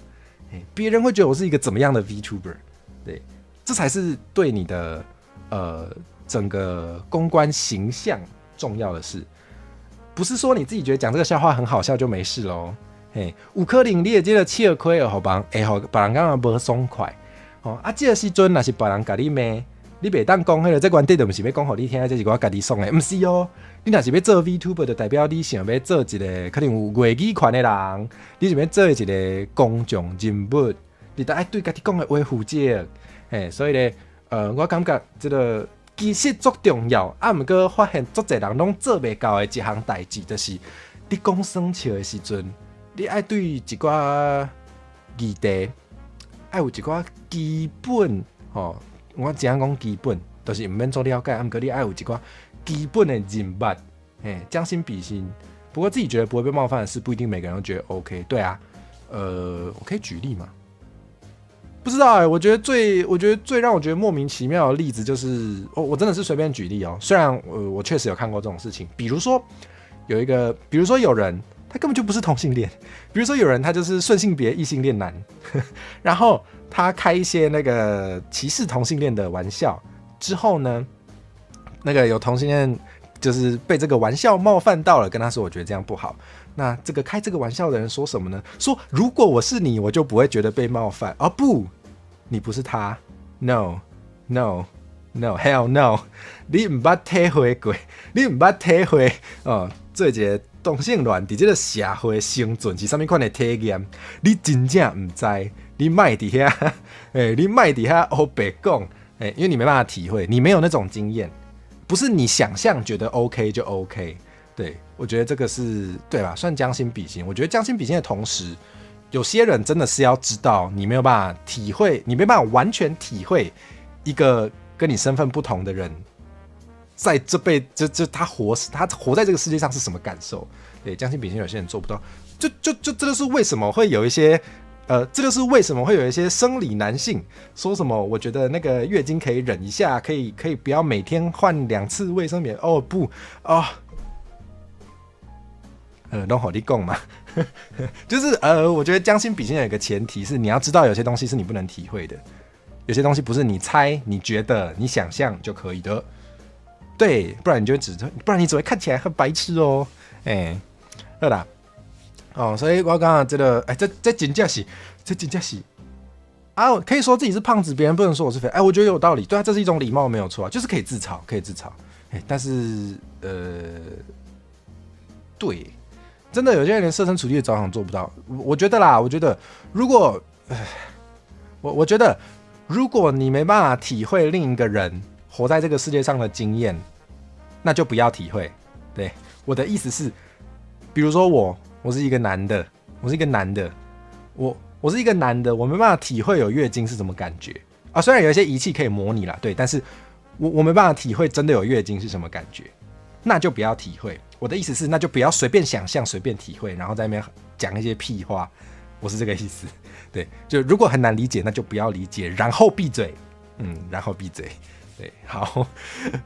別人會覺得我是一個怎麼樣的 VTuber？對，這才是對你的整個公關形象重要的事。不是說你自己覺得講這個笑話很好笑就沒事嘍。嘿，有可能你的這個笑話會予別人，會予別人感覺無爽快。哦，啊，這個時陣若是別人共你罵，你袂當講彼个，這原底就毋是欲講予你聽，這是我家己爽的，毋是哦。你若是欲做 VTuber，就代表你想欲做一个可能有話語權的人，你想欲做一个公眾人物，你著愛對家己講的話負責。嘿，所以咧，我感覺這个其實足重要，啊，毋過發現足濟人攏做袂到的一項代誌，就是你講耍笑的時陣，你愛對一寡議題，愛有一寡基本吼，我只講基本，就是毋免做了解，啊，毋過你愛有一寡基本的認捌，嘿，將心比心。不過自己覺得不會被冒犯的事，不一定每個人都覺得 OK。對啊，我可以舉例嗎？不知道哎，我覺得最讓我覺得莫名其妙的例子就是，我真的是隨便舉例哦。雖然我確實有看過這種事情，比如說有一個，比如說有人他根本就不是同性戀，比如說有人他就是順性別異性戀男，然後他開一些那個歧視同性戀的玩笑之後呢，那個有同性戀就是被這個玩笑冒犯到了，跟他說我覺得這樣不好。那這個開這個玩笑的人說什麼呢？說如果我是你，我就不會覺得被冒犯。哦不，你不是他。No No No Hell No！你毋捌體會過，你毋捌體會哦，做一個同性戀佇這個社會生存是啥物款的體驗？你真正毋知，你莫佇遐，欸，你莫佇遐烏白講，欸，因為你沒辦法體會，你沒有那種經驗，不是你想象覺得 OK 就 OK。對，我覺得這個是對吧？算將心比心。我覺得將心比心的同時，有些人真的是要知道，你沒有辦法體會，你沒辦法完全體會一個跟你身份不同的人，在這輩這這他活在這個世界上是什麼感受？對，將心比心，有些人做不到。就這就是為什麼會有一些，這就是為什麼會有一些生理男性說什麼？我覺得那個月經可以忍一下，可以不要每天換兩次衛生棉。哦不哦。攏予你講嘛，就是我覺得將心比心有一個前提是，你要知道有些東西是你不能體會的，有些東西不是你猜、你覺得、你想象就可以的，對，不然你只會看起來很白痴哦。欸，好啦，哦，所以我剛剛這個，欸，這真正是啊，可以說自己是胖子，別人不能說我是肥，欸，我覺得有道理，對啊，這是一種禮貌，沒有錯啊，就是可以自嘲，可以自嘲，欸，但是對。真的有些人連設身處地的着想做不到，我覺得啦，我覺得如果，我覺得如果你沒辦法體會另一個人活在這個世界上的經驗，那就不要體會。對，我的意思是，比如說我是一個男的，我是一個男的，我是一個男的，我沒辦法體會有月經是什麼感覺啊。雖然有一些儀器可以模擬啦，對，但是我沒辦法體會真的有月經是什麼感覺，那就不要體會。我的意思是，那就不要隨便想象、隨便體會，然後在那邊講一些屁話。我是這個意思。對，就如果很難理解，那就不要理解，然後閉嘴。嗯，然後閉嘴。對，好，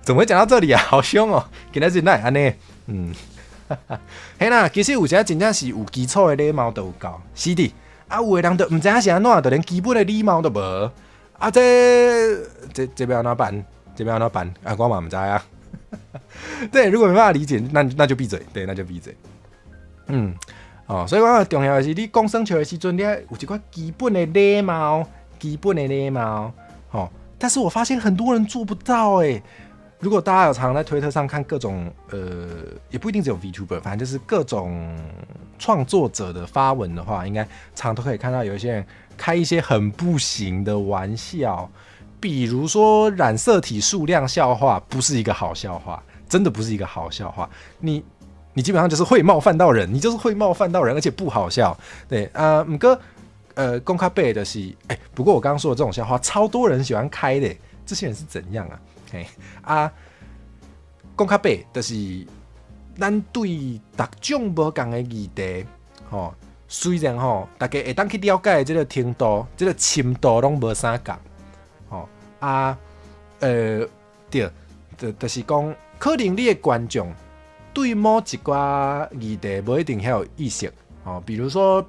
怎麼會講到這裡啊？好兇哦！今仔日哪會按呢？嗯，嘿啦，其實有時真正是有基礎的禮貌都有夠，是的。啊，有的人就毋知影是按怎，就連基本的禮貌都無。啊，這欲按怎辦？這欲按怎辦？啊，我嘛毋知啊。對，如果沒辦法理解，那就閉嘴。對，那就閉嘴。嗯，哦，所以講重要的是，你講耍笑的時陣，你愛有一寡基本的禮貌，基本的禮貌。哦，但是我發現很多人做不到欸。如果大家有常常在推特上看各種，也不一定只有 VTuber，反正就是各種創作者的發文的話，應該常都可以看到有一些人開一些很不行的玩笑，比如說染色體數量笑話，不是一個好笑話，真的不是一個好笑話。你基本上就是會冒犯到人，你就是會冒犯到人，而且不好笑。對啊，毋過，講較白的是，欸，不過我剛剛說的這種笑話，超多人喜歡開的，這些人是怎樣啊？嘿啊，講較白就是，咱對逐種無仝的議題，吼，雖然吼，大家會當去了解的這個程度，這個深度攏無相仝，吼啊，對，就是講，可能你的觀眾對某一寡議題無一定遐有意識，哦，比如說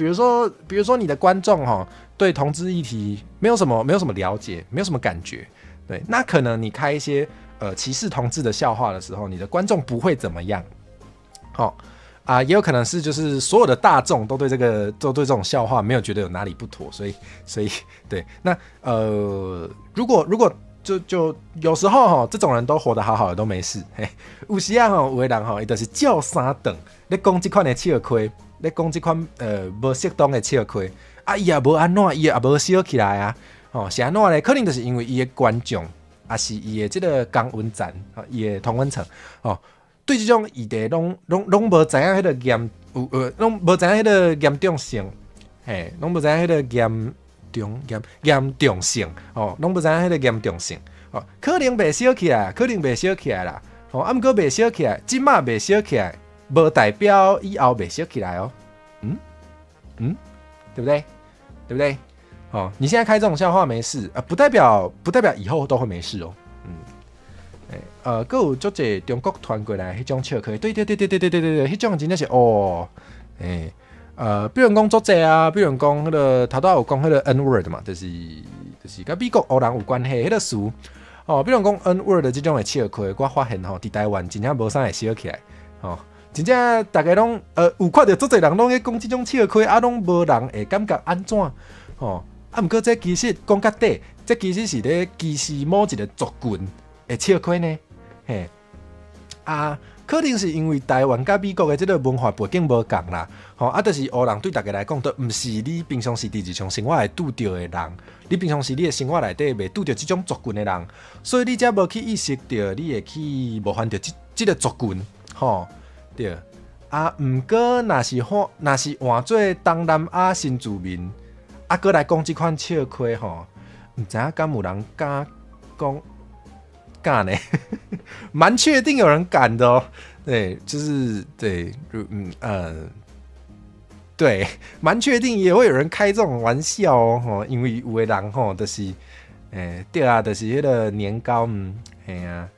你的觀眾吼，對同志議題沒有什麼了解，沒有什麼感覺，對，那可能你開一些歧視同志的笑話的時候，你的觀眾不會怎麼樣，好啊，也有可能是就是所有的大眾都對這種笑話沒有覺得有哪裡不妥，所以對，那如果就有時候吼，這種人都活得好好的，都沒事。嘿，有時啊吼，有的人吼，伊就是照三頓，咧講這款的笑話，咧講這款無適當的笑話，啊，伊也無按怎，伊也無燒起來啊。吼，是按怎咧？可能就是因為伊的觀眾，抑是伊的這个同溫層，伊的同溫層，吼，對這種議題攏無知影彼个嚴有攏無知影彼个嚴重性，嘿，攏無知影彼个嚴重嚴嚴重性，吼，攏無知影彼个嚴重性，吼，可能袂燒起來，可能袂燒起來啦，吼，啊，毋過袂燒起來，這馬袂燒起來，無代表以後袂燒起來哦，嗯嗯，對不對？對不對？哦，你現在開這種笑話沒事，不代表以後都會沒事哦。嗯，欸，閣有足濟中國傳過來彼種笑話，對對對對對對對對，彼種真正是哦，欸，比如講足濟啊，比如講彼个頭拄有講彼个 N word 嘛，就是佮美國黑人有關係彼个詞，哦，比如講 N word 這種的笑話，我發現吼，佇台灣真正無啥會燒起來，吼，真正逐家攏有看著足濟人攏咧講這種笑話，啊，攏無人會感覺按怎，吼。啊，毋過這其實講較底，這其實是咧歧視某一个族群的笑話呢，嘿。啊，可能是因為台灣佮美國的這个文化背景無仝啦，吼，啊，就是黑人對逐家來講，都毋是你平常時佇日常生活會拄著的人，你平常時你的生活內底袂拄著這種族群的人，所以你才無去意識著，你會去冒犯著這个族群，吼，對。啊，毋過若是換做東南亞新住民，啊，閣來講這款笑話吼，毋知影敢有人敢講敢呢？蠻確定有人敢的哦。對，就是對，對，蠻確定也會有人開這種玩笑哦。吼，因為有的人吼，就是，欸，對啊，就是彼个年糕，嘿啊，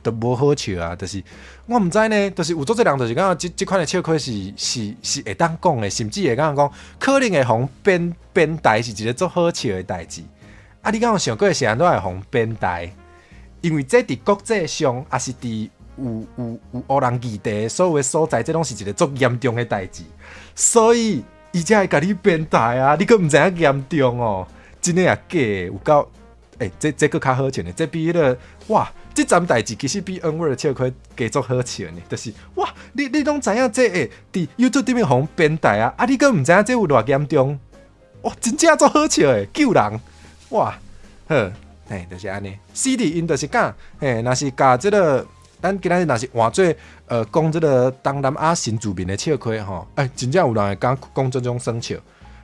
都無好笑啊，就是我毋知呢，就是有足濟人就是感覺這款的笑話是會當講的，甚至會感覺講可能會予貶貶台是一个足好笑的代誌。啊，你敢有想過是按怎會予貶台？因為這佇國際上，抑是佇有黑人議題所有的所在，這攏是一个足嚴重的代誌，所以伊才會共你貶台啊！你閣毋知影嚴重哦，真的抑假的？有夠欸，這閣較好笑呢，這比彼个哇！這層代誌其實比 N word 笑話加足好笑呢，就是哇！你攏知影這會佇 YouTube 頂面予貶台啊？啊，你閣毋知影這有偌嚴重？哇，真正足好笑的，救人！哇，好，嘿，就是按呢。CD 𪜶就是敢，嘿，若是共這个，咱今仔日若是換做講這个東南亞新住民的笑話吼，欸，真正有人會敢講這種耍笑。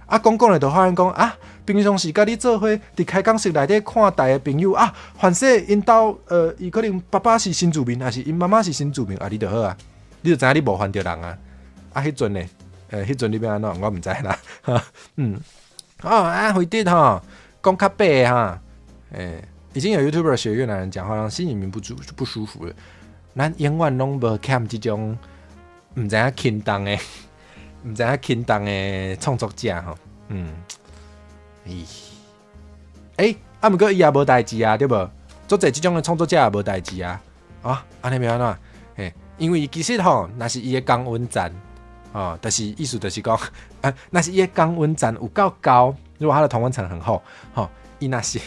啊，講講咧，就發現講啊，平常時佮你做伙佇開講室內底看台的朋友啊，凡勢𪜶兜伊可能爸爸是新住民，抑是𪜶媽媽是新住民，啊，你就好啊，你就知影你冒犯著人啊。啊，彼陣呢，彼陣你欲按怎？我毋知啦。嗯，哦，啊，惠德吼，講較白哈，欸，已經有 YouTuber 學越南人講話，讓新移民不舒服了。咱永遠攏無欠這種毋知影輕重的，毋知影輕重的創作者吼，嗯，咦，欸，啊，毋過伊也無代誌啊，對無？足濟這種的創作者也無代誌啊，啊，按呢欲按怎？嘿，因為其實吼，若是伊的同溫層，哦，就是意思就是講，啊，若是伊的同溫層有夠高，如果他的同溫層很厚，吼，伊若是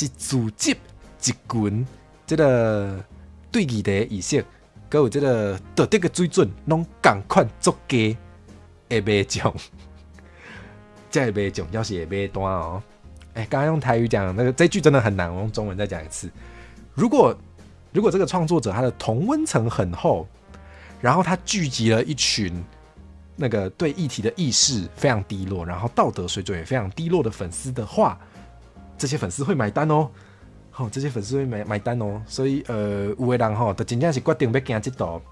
組織一群這个對議題的意識，閣有這个道德的水準，攏仝款足低的民眾，這个民眾要是會買單哦。欸，剛剛用台語講那個這句真的很難，我用中文再講一次。如果這個創作者他的同溫層很厚，然後他聚集了一群那個對議題的意識非常低落，然後道德水準也非常低落的粉絲的話，這些粉絲會買單哦。吼，這些粉絲會買單哦。所以有的人吼，就真正是決定欲行這途，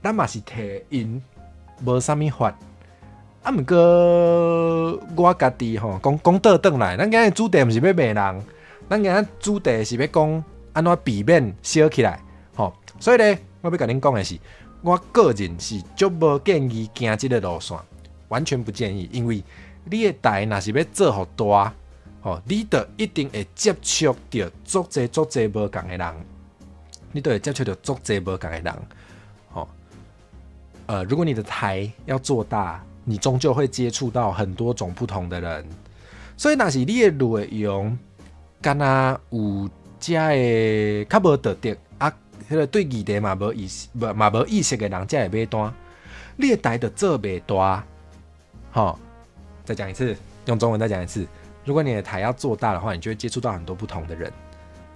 咱嘛是替𪜶無啥物法。啊，毋過我家己吼，講講倒轉來，咱今日主題毋是欲罵人，咱今日主題是欲講按怎避免燒起來，吼。所以咧，我欲共恁講的是，我個人是足無建議行這个路線，完全不建議，因為你的台若是欲做予大，吼，你就一定會接觸著足濟足濟無仝的人，你就會接觸著足濟無仝的人，吼。如果你的台要做大，你終究會接觸到很多種不同的人，所以若是你的內容敢若有遮的較無道德啊，彼個對議題嘛無意識，無嘛無意識的人才會買單，你的台就做袂大，吼。再講一次，用中文再講一次。如果你的台要做大的話，你就會接觸到很多不同的人。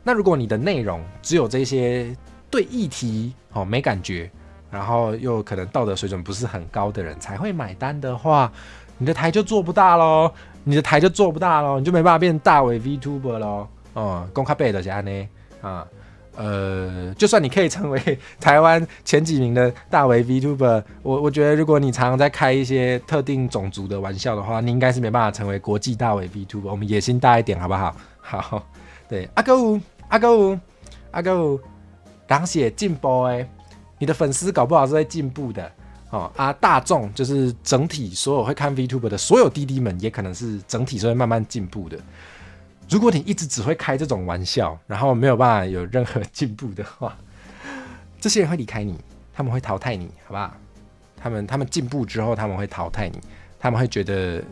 那如果你的內容只有這些對議題哦沒感覺，然後又可能道德水準不是很高的人才會買單的話，你的台就做不大咯，你的台就做不大咯，你就沒辦法變大尾 VTuber 咯。哦，講較白就是按呢啊。就算你可以成為台灣前幾名的大尾 VTuber，我覺得如果你常常在開一些特定種族的玩笑的話，你應該是沒辦法成為國際大尾 VTuber。我們野心大一點，好不好？好，對，啊閣有，啊閣有，啊閣有，人是會進步的，你的粉絲搞不好是會進步的哦。啊，大眾就是整體所有會看 VTuber 的所有弟弟們，也可能是整體是會慢慢進步的。如果你一直只會開這種玩笑，然後沒有辦法有任何進步的話，這些人會離開你，他們會淘汰你，好不好？他們進步之後，他們會淘汰你，他們會覺得，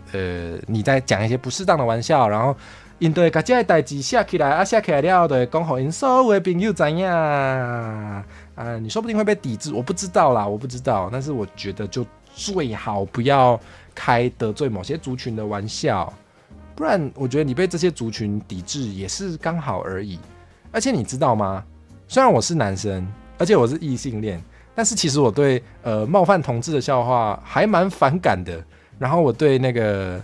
你在講一些不適當的玩笑，然後𪜶就會共這个代誌寫起來，啊，寫起來了後，就會講予𪜶所有的朋友知影，啊，你說不定會被抵制，我不知道啦，我不知道，但是我覺得就最好不要開得罪某些族群的玩笑。不然，我覺得你被這些族群抵制也是剛好而已。而且你知道嗎？雖然我是男生，而且我是異性戀，但是其實我對冒犯同志的笑話還蠻反感的。然後我對那個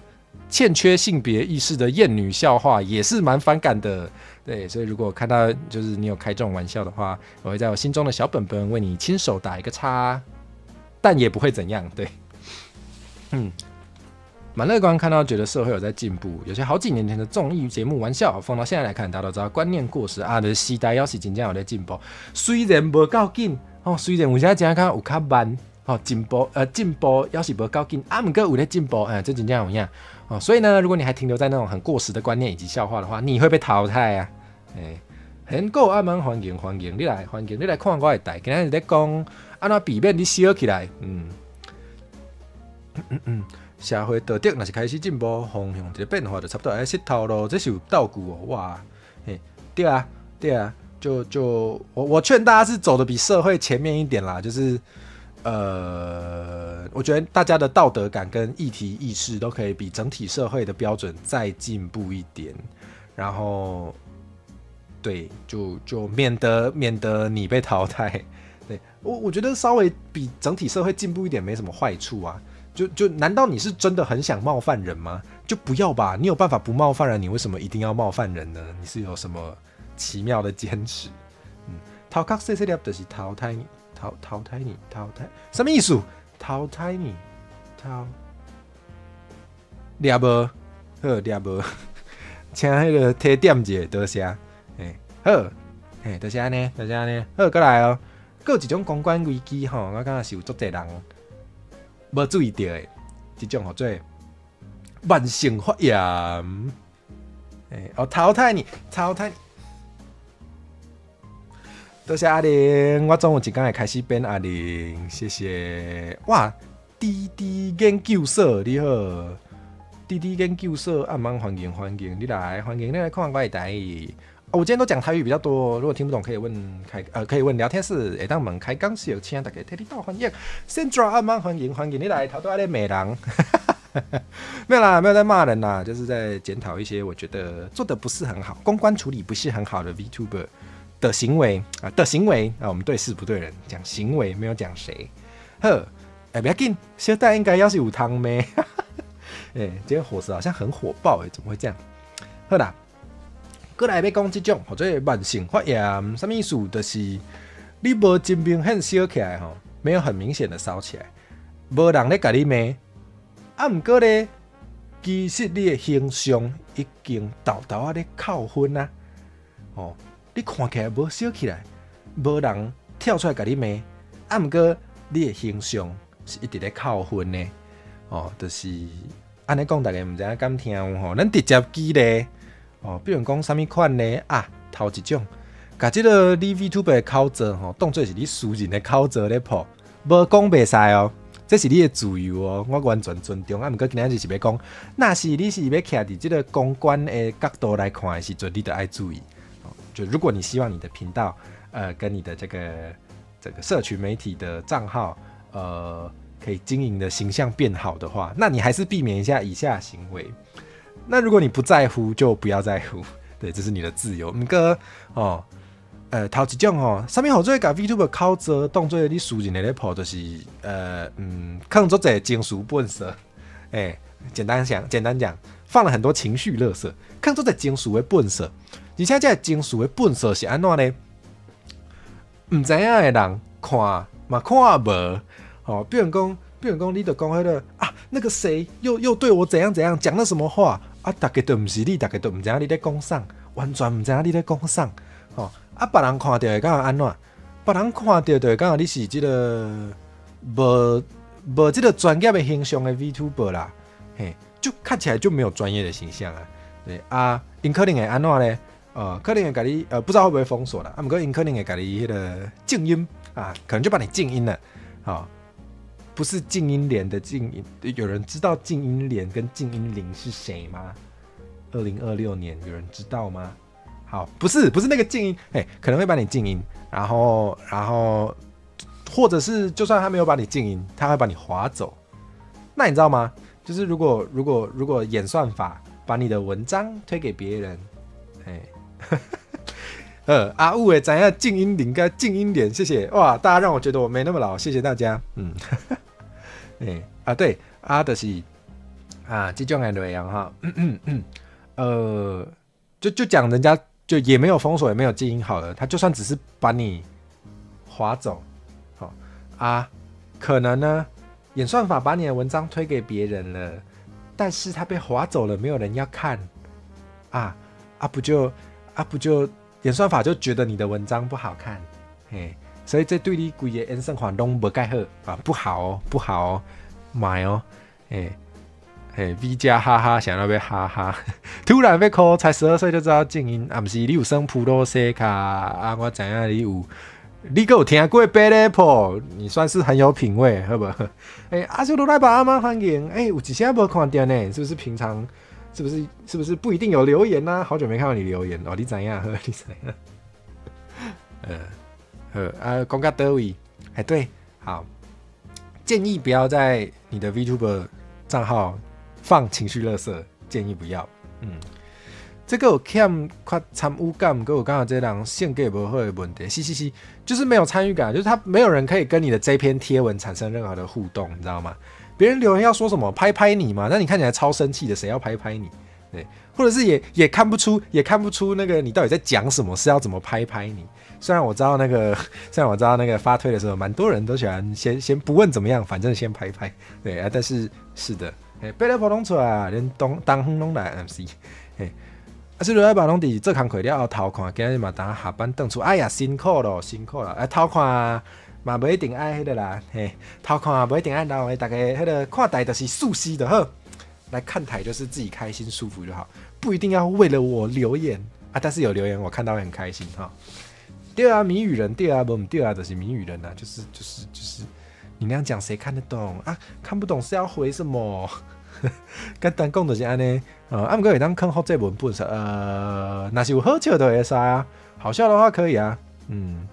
欠缺性別意識的厭女笑話也是蠻反感的。對，所以如果看到就是你有開這種玩笑的話，我會在我心中的小本本為你親手打一個叉，但也不會怎樣。對，嗯。蠻樂觀，看到覺得社會有在進步，有些好幾年前的綜藝節目玩笑，放到現在來看，大家都知道觀念過時啊。就是時代猶是真正有咧進步，雖然無夠緊哦，雖然有時真較有較慢哦，進步猶是無夠緊啊，毋過有咧進步，哎，這真正有影哦。所以呢，如果你還停留在那種很過時的觀念以及笑話的話，你會被淘汰啊。哎，很夠阿們歡迎歡迎你來歡迎你來看我的台，今仔日咧講按怎避免你燒起來，嗯嗯嗯。社會道德若是開始進步，方向一個變化就差不多愛穡頭咯。這是有道具哦，哇，嘿，對啊，對啊，就我勸大家是走得比社會前面一點啦，就是我覺得大家的道德感跟議題意識都可以比整體社會的標準再進步一點，然後對，就免得你被淘汰。對，我覺得稍微比整體社會進步一點沒什麼壞處啊。就難道你是真的很想冒犯人嗎？就不要吧，你有辦法不冒犯人，你為什麼一定要冒犯人呢？你是有什麼奇妙的堅持？嗯，頭殼細細粒就是淘汰你，淘汰你，淘汰什麼意思？淘汰你，淘掠無好掠無，請彼個提點一下，多謝。欸，好，欸，就是按呢，就是按呢。好，閣來哦，閣有一種公關危機吼，我感覺是有足濟人無注意著的，這種號做慢性發炎。欸，哦，淘汰你，淘汰你。多謝阿玲，我總有一工會開始變阿玲，謝謝。哇，滴滴研究所你好，滴滴研究所，阿芒歡迎歡迎你來，歡迎你來看我的台。哦，我今天都講台語比較多，如果聽不懂可以問可以問聊天室，會當問開講室，請大家替你鬥翻譯。Sandra 阿芒歡迎歡迎你來，頭拄仔咧罵人，沒有啦，沒有在罵人啦，就是在檢討一些我覺得做得不是很好，公關處理不是很好的 VTuber 的行為啊的行為啊，我們對事不對人，講行為沒有講誰。好，欸，不要緊，小等應該猶是有通罵？欸，今天伙食好像很火爆欸，怎麼會這樣？好啦。閣來欲講這種，號做慢性發炎，啥物意思？就是你無真明顯燒起來吼，沒有很明顯的燒起來，無人咧共你罵，啊，毋過咧，其實你的形象已經沓沓仔咧扣分啊！哦，你看起來無燒起來，無人跳出來共你罵，啊，毋過你的形象是一直咧扣分的，哦，就是按呢講，大家毋知影敢聽有吼？咱直接舉例。哦，比如講啥物款呢？啊，頭一種，共這个你 VTuber 的口座吼，當做是你私人的口座咧鋪，無講袂使哦，這是你的自由哦，我完全尊重。啊，毋過今仔日是欲講，若是你是欲徛佇這個公關的角度來看的時陣，你著愛注意。就如果你希望你的頻道，跟你的這個社群媒體的賬號，可以經營的形象變好的話，那你還是避免一下以下行為。那如果你不在乎，就不要在乎，對，這是你的自由。毋過哦，頭一種吼，啥物號做共 VTuber 口座當做你私人的咧鋪，就是囥足濟情緒垃圾。欸，簡單講，簡單講，放了很多情緒垃圾，囥足濟情緒的垃圾，而且這个情緒的垃圾是按怎呢？毋知影的人看嘛看無，吼，比如講，你著講彼个啊，那個誰又對我怎樣怎樣，講了什麼話啊？逐家都毋是你，逐家都毋知影你咧講啥，完全毋知影你咧講啥，吼啊！別人看著會感覺按怎？別人看著就會感覺你是這个無這个專業的形象的 VTuber 啦，嘿，就看起來就沒有專業的形象啊。對啊，𪜶可能會按怎咧？可能會共你不知道會不會封鎖啦。啊，毋過𪜶可能會共你彼个靜音啊，可能就把你靜音了。好，不是靜音蓮的靜音，有人知道靜音蓮跟靜音鈴是誰嗎？2026年有人知道嗎？好，不是那個靜音，哎，可能會把你靜音，然後或者是就算他沒有把你靜音，他會把你劃走。那你知道嗎？就是如果演算法把你的文章推給別人，哎。阿有會知影靜音鈴佮靜音蓮，謝謝哇！大家讓我覺得我沒那麼老，謝謝大家。嗯，哎啊對啊，就是啊，這種的內容哈，就講人家就也沒有封鎖，也沒有靜音好了，他就算只是把你劃走，好啊，可能呢，演算法把你的文章推給別人了，但是他被劃走了，沒有人要看啊啊，不就演算法就覺得你的文章不好看，嘿，所以這對你規个演算法攏無蓋好啊，不好哦，不好哦，莫哦，嘿，嘿，V 加哈哈，想欲哈哈，突然欲哭，才12歲就知道靜音啊，毋是你有耍普羅西卡啊，我知影你有，你閣有聽過 Bad Apple，你算是很有品味，好無？欸，阿修羅來吧，阿媽歡迎，欸，有一聲無看著呢，是不是平常？是不是不一定有留言呢？好久沒看到你留言哦，你知影？呵，你知影？好啊，講到佗位？哎，對，好，建議不要在你的 VTuber 賬號放情緒垃圾，建議不要。嗯，這個有欠缺參與感，閣有感覺這人性格無好的問題，是是是，就是沒有參與感，就是他沒有人可以跟你的這篇貼文產生任何的互動，你知道嗎？別人留言要說什麼？拍拍你嘛？那你看起來超生氣的，誰要拍拍你？對，或者是也看不出那個你到底在講什麼，是要怎麼拍拍你？雖然我知道那個發推的時候，蠻多人都喜歡先不問怎麼樣，反正先拍拍。對啊，但是是的，哎，貝勒普攏出來，連東東方攏來 MC，哎，啊，這禮拜攏佇做工課了後偷看，今日嘛當下班轉厝，哎呀，辛苦咯，辛苦了，哎，偷看。嘛無一定愛彼个啦，嘿，偷看無一定愛留的，逐家彼个看台就是舒適就好，來看台就是自己開心舒服就好，不一定要為了我留言啊。但是有留言我看到會很開心哈。對啊，謎語人，對啊，無毋對啊，就是謎語人啊，就是你那樣講誰看得懂啊？看不懂是要回什麼？簡單講就是按呢，啊，毋過會當囥複製文本，若是有好笑就會使啊，好笑的話可以啊，嗯。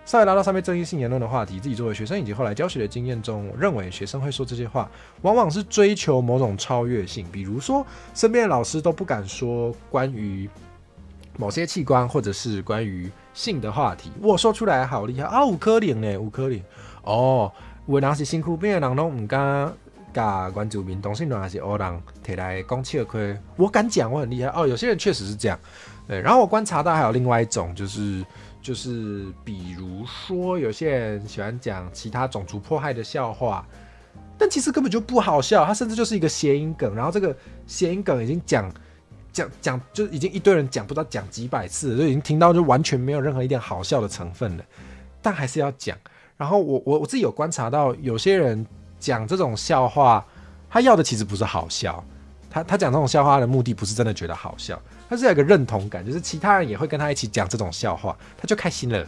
稍微拉到上面爭議性言論的話題，自己作為學生以及後來教學的經驗中，我認為學生會說這些話，往往是追求某種超越性。比如說，身邊的老師都不敢說關於某些器官或者是關於性的話題，我說出來好厲害啊！有可能呢，有可能哦。有的人是身軀邊的人攏毋敢共原住民、同性戀還是黑人提來講笑話，我敢講，我很厲害哦。有些人確實是這樣，對。然後我觀察到還有另外一種，就是比如說，有些人喜歡講其他種族迫害的笑話，但其實根本就不好笑，它甚至就是一個諧音梗。然後這個諧音梗已經講講講，就已經一堆人講，不知道講幾百次了，就已經聽到就完全沒有任何一點好笑的成分了，但還是要講。然後我自己有觀察到，有些人講這種笑話，他要的其實不是好笑，他講這種笑話的目的不是真的覺得好笑。他是有一個認同感，就是其他人也會跟他一起講這種笑話，他就開心了。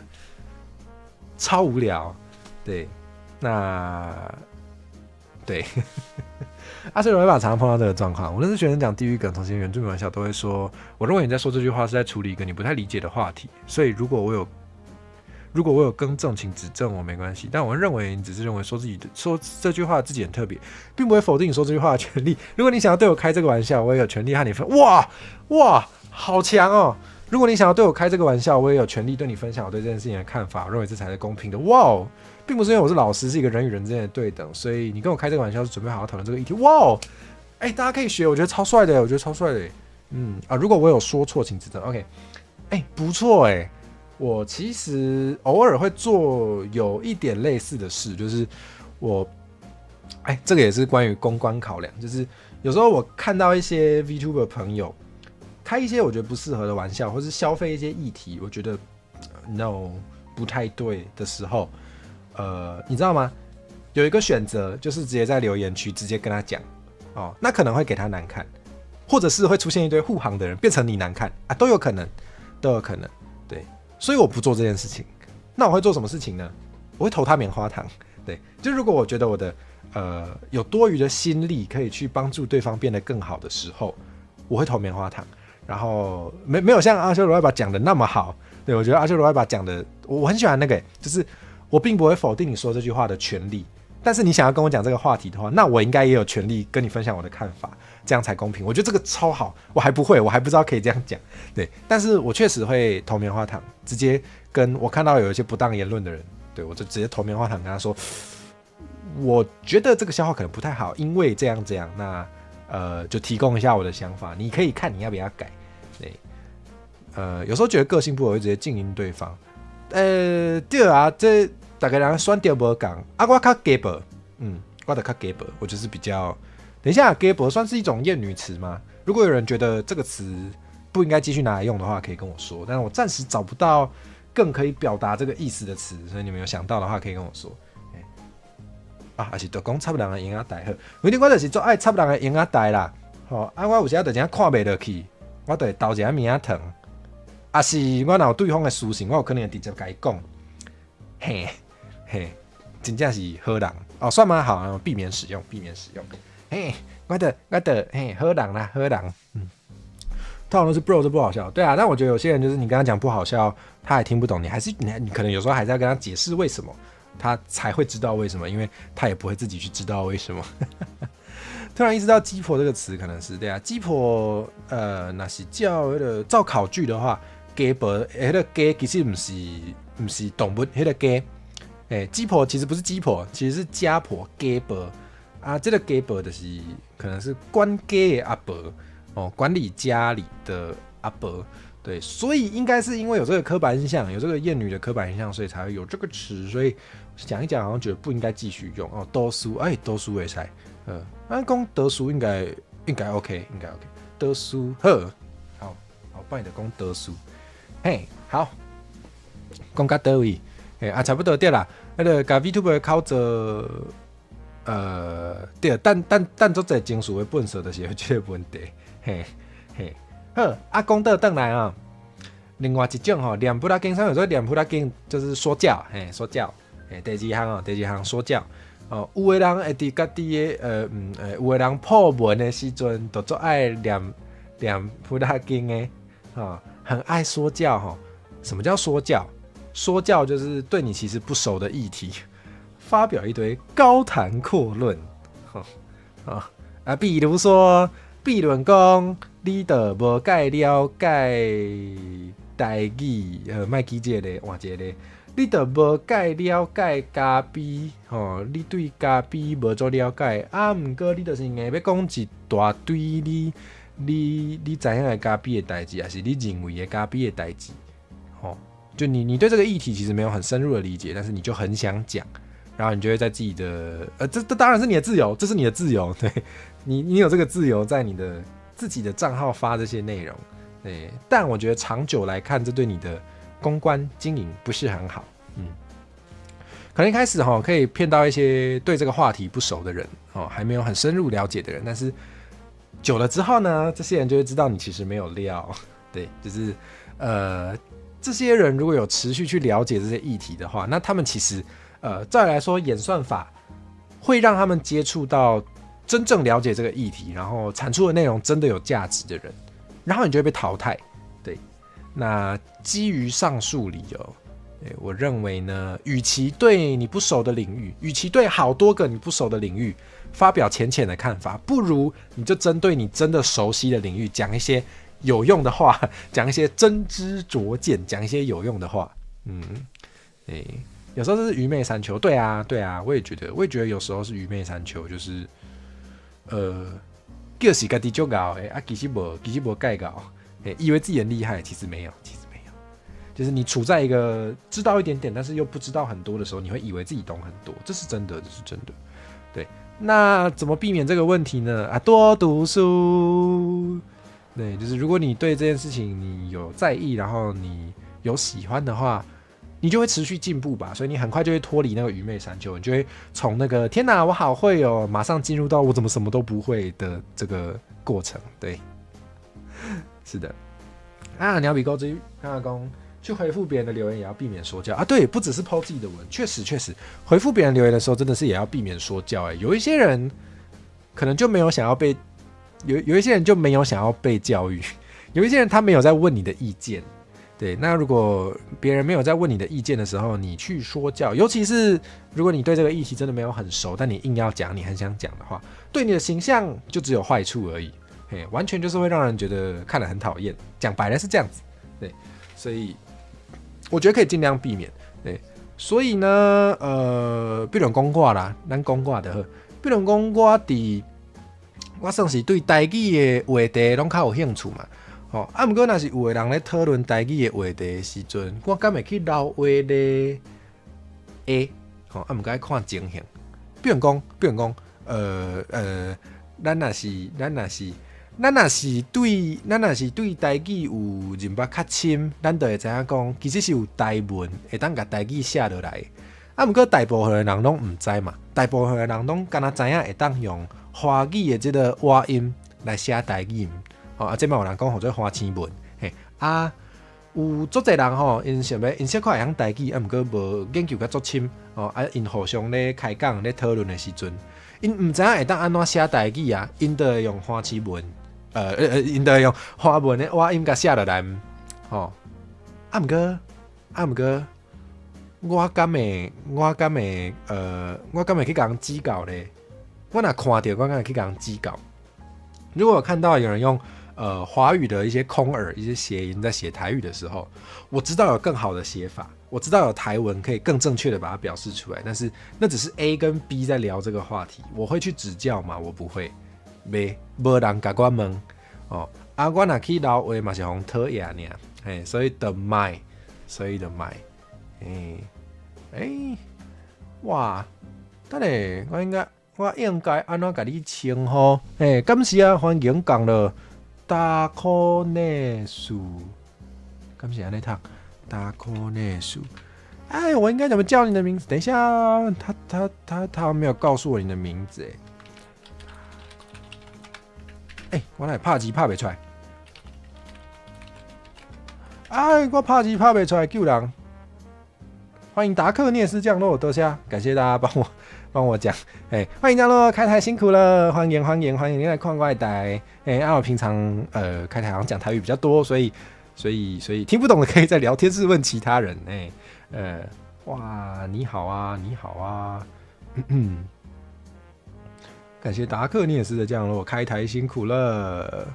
超無聊，對，那對，阿修羅外爸常常碰到這個狀況。無論是學生講地獄梗、同性原住民玩笑，都會說：我認為你在說這句話是在處理一個你不太理解的話題，所以如果我有更正，請指正我，沒關係。但我認為你只是認為說自己的說這句話自己很特別，並不會否定你說這句話的權利。如果你想要對我開這個玩笑，我也有權利和你分。哇哇，好強哦！如果你想要對我開這個玩笑，我也有權利對你分享我對這件事情的看法，我認為這才是公平的。哇哦，並不是因為我是老師，是一個人與人之間的對等，所以你跟我開這個玩笑是準備好好討論這個議題。哇哦，哎，大家可以學，我覺得超帥的，我覺得超帥的。嗯啊，如果我有說錯，請指正。OK，哎，不錯哎，我其實偶爾會做有一點類似的事，就是我，哎，這個也是關於公關考量，就是有時候我看到一些 VTuber 朋友開一些我覺得不適合的玩笑，或是消費一些議題，我覺得 no 不太對的時候，你知道嗎？有一個選擇就是直接在留言區直接跟他講，哦，那可能會給他難看，或者是會出現一堆護航的人變成你難看啊，都有可能，都有可能，對，所以我不做這件事情。那我會做什麼事情呢？我會投他棉花糖，對，就如果我覺得我的有多餘的心力可以去幫助對方變得更好的時候，我會投棉花糖。然後沒有像阿修羅外爸講的那麼好，對，我覺得阿修羅外爸講的，我很喜歡那個，就是我並不會否定你說這句話的權利，但是你想要跟我講這個話題的話，那我應該也有權利跟你分享我的看法，這樣才公平。我覺得這個超好，我還不會，我還不知道可以這樣講，對，但是我確實會投棉花糖，直接跟我看到有一些不當言論的人，對，我就直接投棉花糖跟他說，我覺得這個笑話可能不太好，因為這樣這樣，那就提供一下我的想法，你可以看你要不要改。對，有時候覺得個性不合會直接靜音對方。對啊，這逐家人選擇無仝啊，我較雞婆，嗯，我就較雞婆，我就是比較。等一下，雞婆算是一種厭女詞嗎？如果有人覺得這個詞不應該繼續拿來用的話，可以跟我說。但是我暫時找不到更可以表達這個意思的詞，所以你們有想到的話，可以跟我說。啊，還是就講插人的嬰仔袋好，反正我就是足愛插人的嬰仔袋啦。吼，啊，我有時仔就真看袂落去，我就會投一下棉仔糖。啊是我若有對方的私信，我有可能會直接共伊講。嘿，嘿，真正是好人哦，算嗎？好，避免使用，避免使用。嘿，我的，嘿，好人啦，好人。嗯，通常都是 bro 都不好笑，對啊。但我覺得有些人就是你跟他講不好笑，他還聽不懂，你還是你可能有時候還是要跟他解釋為什麼。他才會知道為什麼，因為他也不會自己去知道為什麼。突然意識到“雞婆”這個詞可能是對啊，雞婆若是照彼個照考據的話，雞婆彼個雞其實毋是動物，彼個雞，欸，雞婆其實不是雞婆，其實是家婆家婆啊。這個家婆就是可能是管家的阿婆哦，管理家裡的阿婆。對，所以應該是因為有這個刻板印象，有這個厭女的刻板印象，所以才會有這個詞。所以講一講，好像覺得不應該繼續用哦。多數哎，多數會使，啊，講多數應該 OK，應該 OK。多數好，好，好，幫你的講多數，嘿，好，講到佗位，嘿啊，差不多對啦。彼個共 VTuber 口座，對，等足濟情緒的糞掃，就是有這個問題，嘿，嘿。好，啊，講倒轉來啊，另外一種吼，念噗仔經，啥物說念噗仔經，就是說教，嘿，說教，嘿，第二項哦，第二項說教，哦，有的人會佇家己的，有的人破文的時陣，就足愛念念噗仔經的，吼，很愛說教，吼。什麼叫說教？說教就是對你其實不熟的議題，發表一堆高談闊論，吼啊啊，比如說，比如講，你都無蓋了解台語，莫記這个，換一個。你都無蓋了解咖啡，吼，你對咖啡無足了解，啊，毋過你就是硬欲講一大堆你知影的咖啡的代誌，抑是你認為的咖啡的代誌，吼，就你對這個議題其實沒有很深入的理解，但是你就很想講，然後你就會在自己的，這當然是你的自由，這是你的自由，對你有這個自由在你的自己的賬號發這些內容，對，但我覺得長久來看，這對你的公關經營不是很好，嗯，可能一開始哈可以騙到一些對這個話題不熟的人，哦，還沒有很深入了解的人，但是久了之後呢，這些人就會知道你其實沒有料，對，就是這些人如果有持續去了解這些議題的話，那他們其實，再來說演算法会让他们接触到真正了解这个议题，然后产出的内容真的有价值的人，然后你就会被淘汰。对，那基于上述理由，我认为呢，与其对你不熟的领域，与其对好多个你不熟的领域发表浅浅的看法，不如你就针对你真的熟悉的领域讲一些有用的话，讲一些真知灼见，讲一些有用的话。嗯，哎，有时候是愚昧山丘，对啊，对啊，我也觉得，我也觉得有时候是愚昧山丘，就是就是家己足𠢕的啊，其实无盖𠢕，哎，以为自己很厉害，其实没有，其实没有，就是你处在一个知道一点点，但是又不知道很多的时候，你会以为自己懂很多，这是真的，这是真的。对，那怎么避免这个问题呢？啊，多读书。对，就是如果你对这件事情你有在意，然后你有喜欢的话，你就会持续进步吧。所以你很快就会脱离那个愚昧山丘，你就会从那个天哪，我好会哦，马上进入到我怎么什么都不会的这个过程。对，是的。啊，鸟比高追阿公去回复别人的留言也要避免说教啊。对，不只是 po 自己的文，确实确实回复别人留言的时候，真的是也要避免说教。哎，有一些人可能就没有想要被。有一些人就没有想要被教育，有一些人他没有在问你的意见，对。那如果别人没有在问你的意见的时候，你去说教，尤其是如果你对这个议题真的没有很熟，但你硬要讲，你很想讲的话，对你的形象就只有坏处而已，嘿，完全就是会让人觉得看了很讨厌。讲白了是这样子，对。所以我觉得可以尽量避免，对。所以呢，比如讲我啦，咱讲我就好，比如讲我伫。我算是對台語的話題攏較有興趣嘛，吼啊，毋過若是有的人咧討論台語的話題的時陣，我敢會去撈話咧？會，吼啊，毋過愛看情形。比如講，咱若是對台語有認捌較深，咱就會知影講，其實是有台文會當共台語寫落來。啊，毋過大部分的人攏毋知嘛，大部分的人攏敢若知影會當用華語的這個倚音來寫台語，吼啊，這嘛有人講號做華星文，嘿啊，有足濟人吼，𪜶想欲，𪜶小可會曉台語，啊，毋過無研究較足深，吼啊，𪜶互相咧開講咧討論的時陣，𪜶毋知影會當按怎寫台語啊，𪜶就會用華星文，𪜶就會用華文的倚音共寫落來，吼，啊，毋過，我敢會去共人指教咧？我若看著，我敢會去共人指教？如果我看到有人用華語的一些空耳、一些諧音在寫台語的時候，我知道有更好的寫法，我知道有台文可以更正確的把它表示出來，但是那只是 A 跟 B 在聊這個話題，我會去指教嗎？我不會，袂，無人共我問哦。啊，我若去撈話嘛是予人討厭爾，嘿，所以就莫，所以就莫，欸，欸，哇，等下我應該按怎共你稱呼？欸，感謝啊，歡迎降落達可內斯，敢是按呢讀，達可內斯。哎，我應該怎麼叫你的名字？等一下，他沒有告訴我你的名字，哎，欸，我來拍字拍袂出來。哎，我拍字拍袂出來，救人！歡迎達克涅斯降落，多謝，感謝大家幫我講。哎，歡迎降落，開台辛苦了，歡迎歡迎歡迎你來看我的台。哎，啊，我平常開台好像講台語比較多，所以聽不懂的可以在聊天室問其他人。哎，哇，你好啊，你好啊，感謝達克涅斯的降落，開台辛苦了。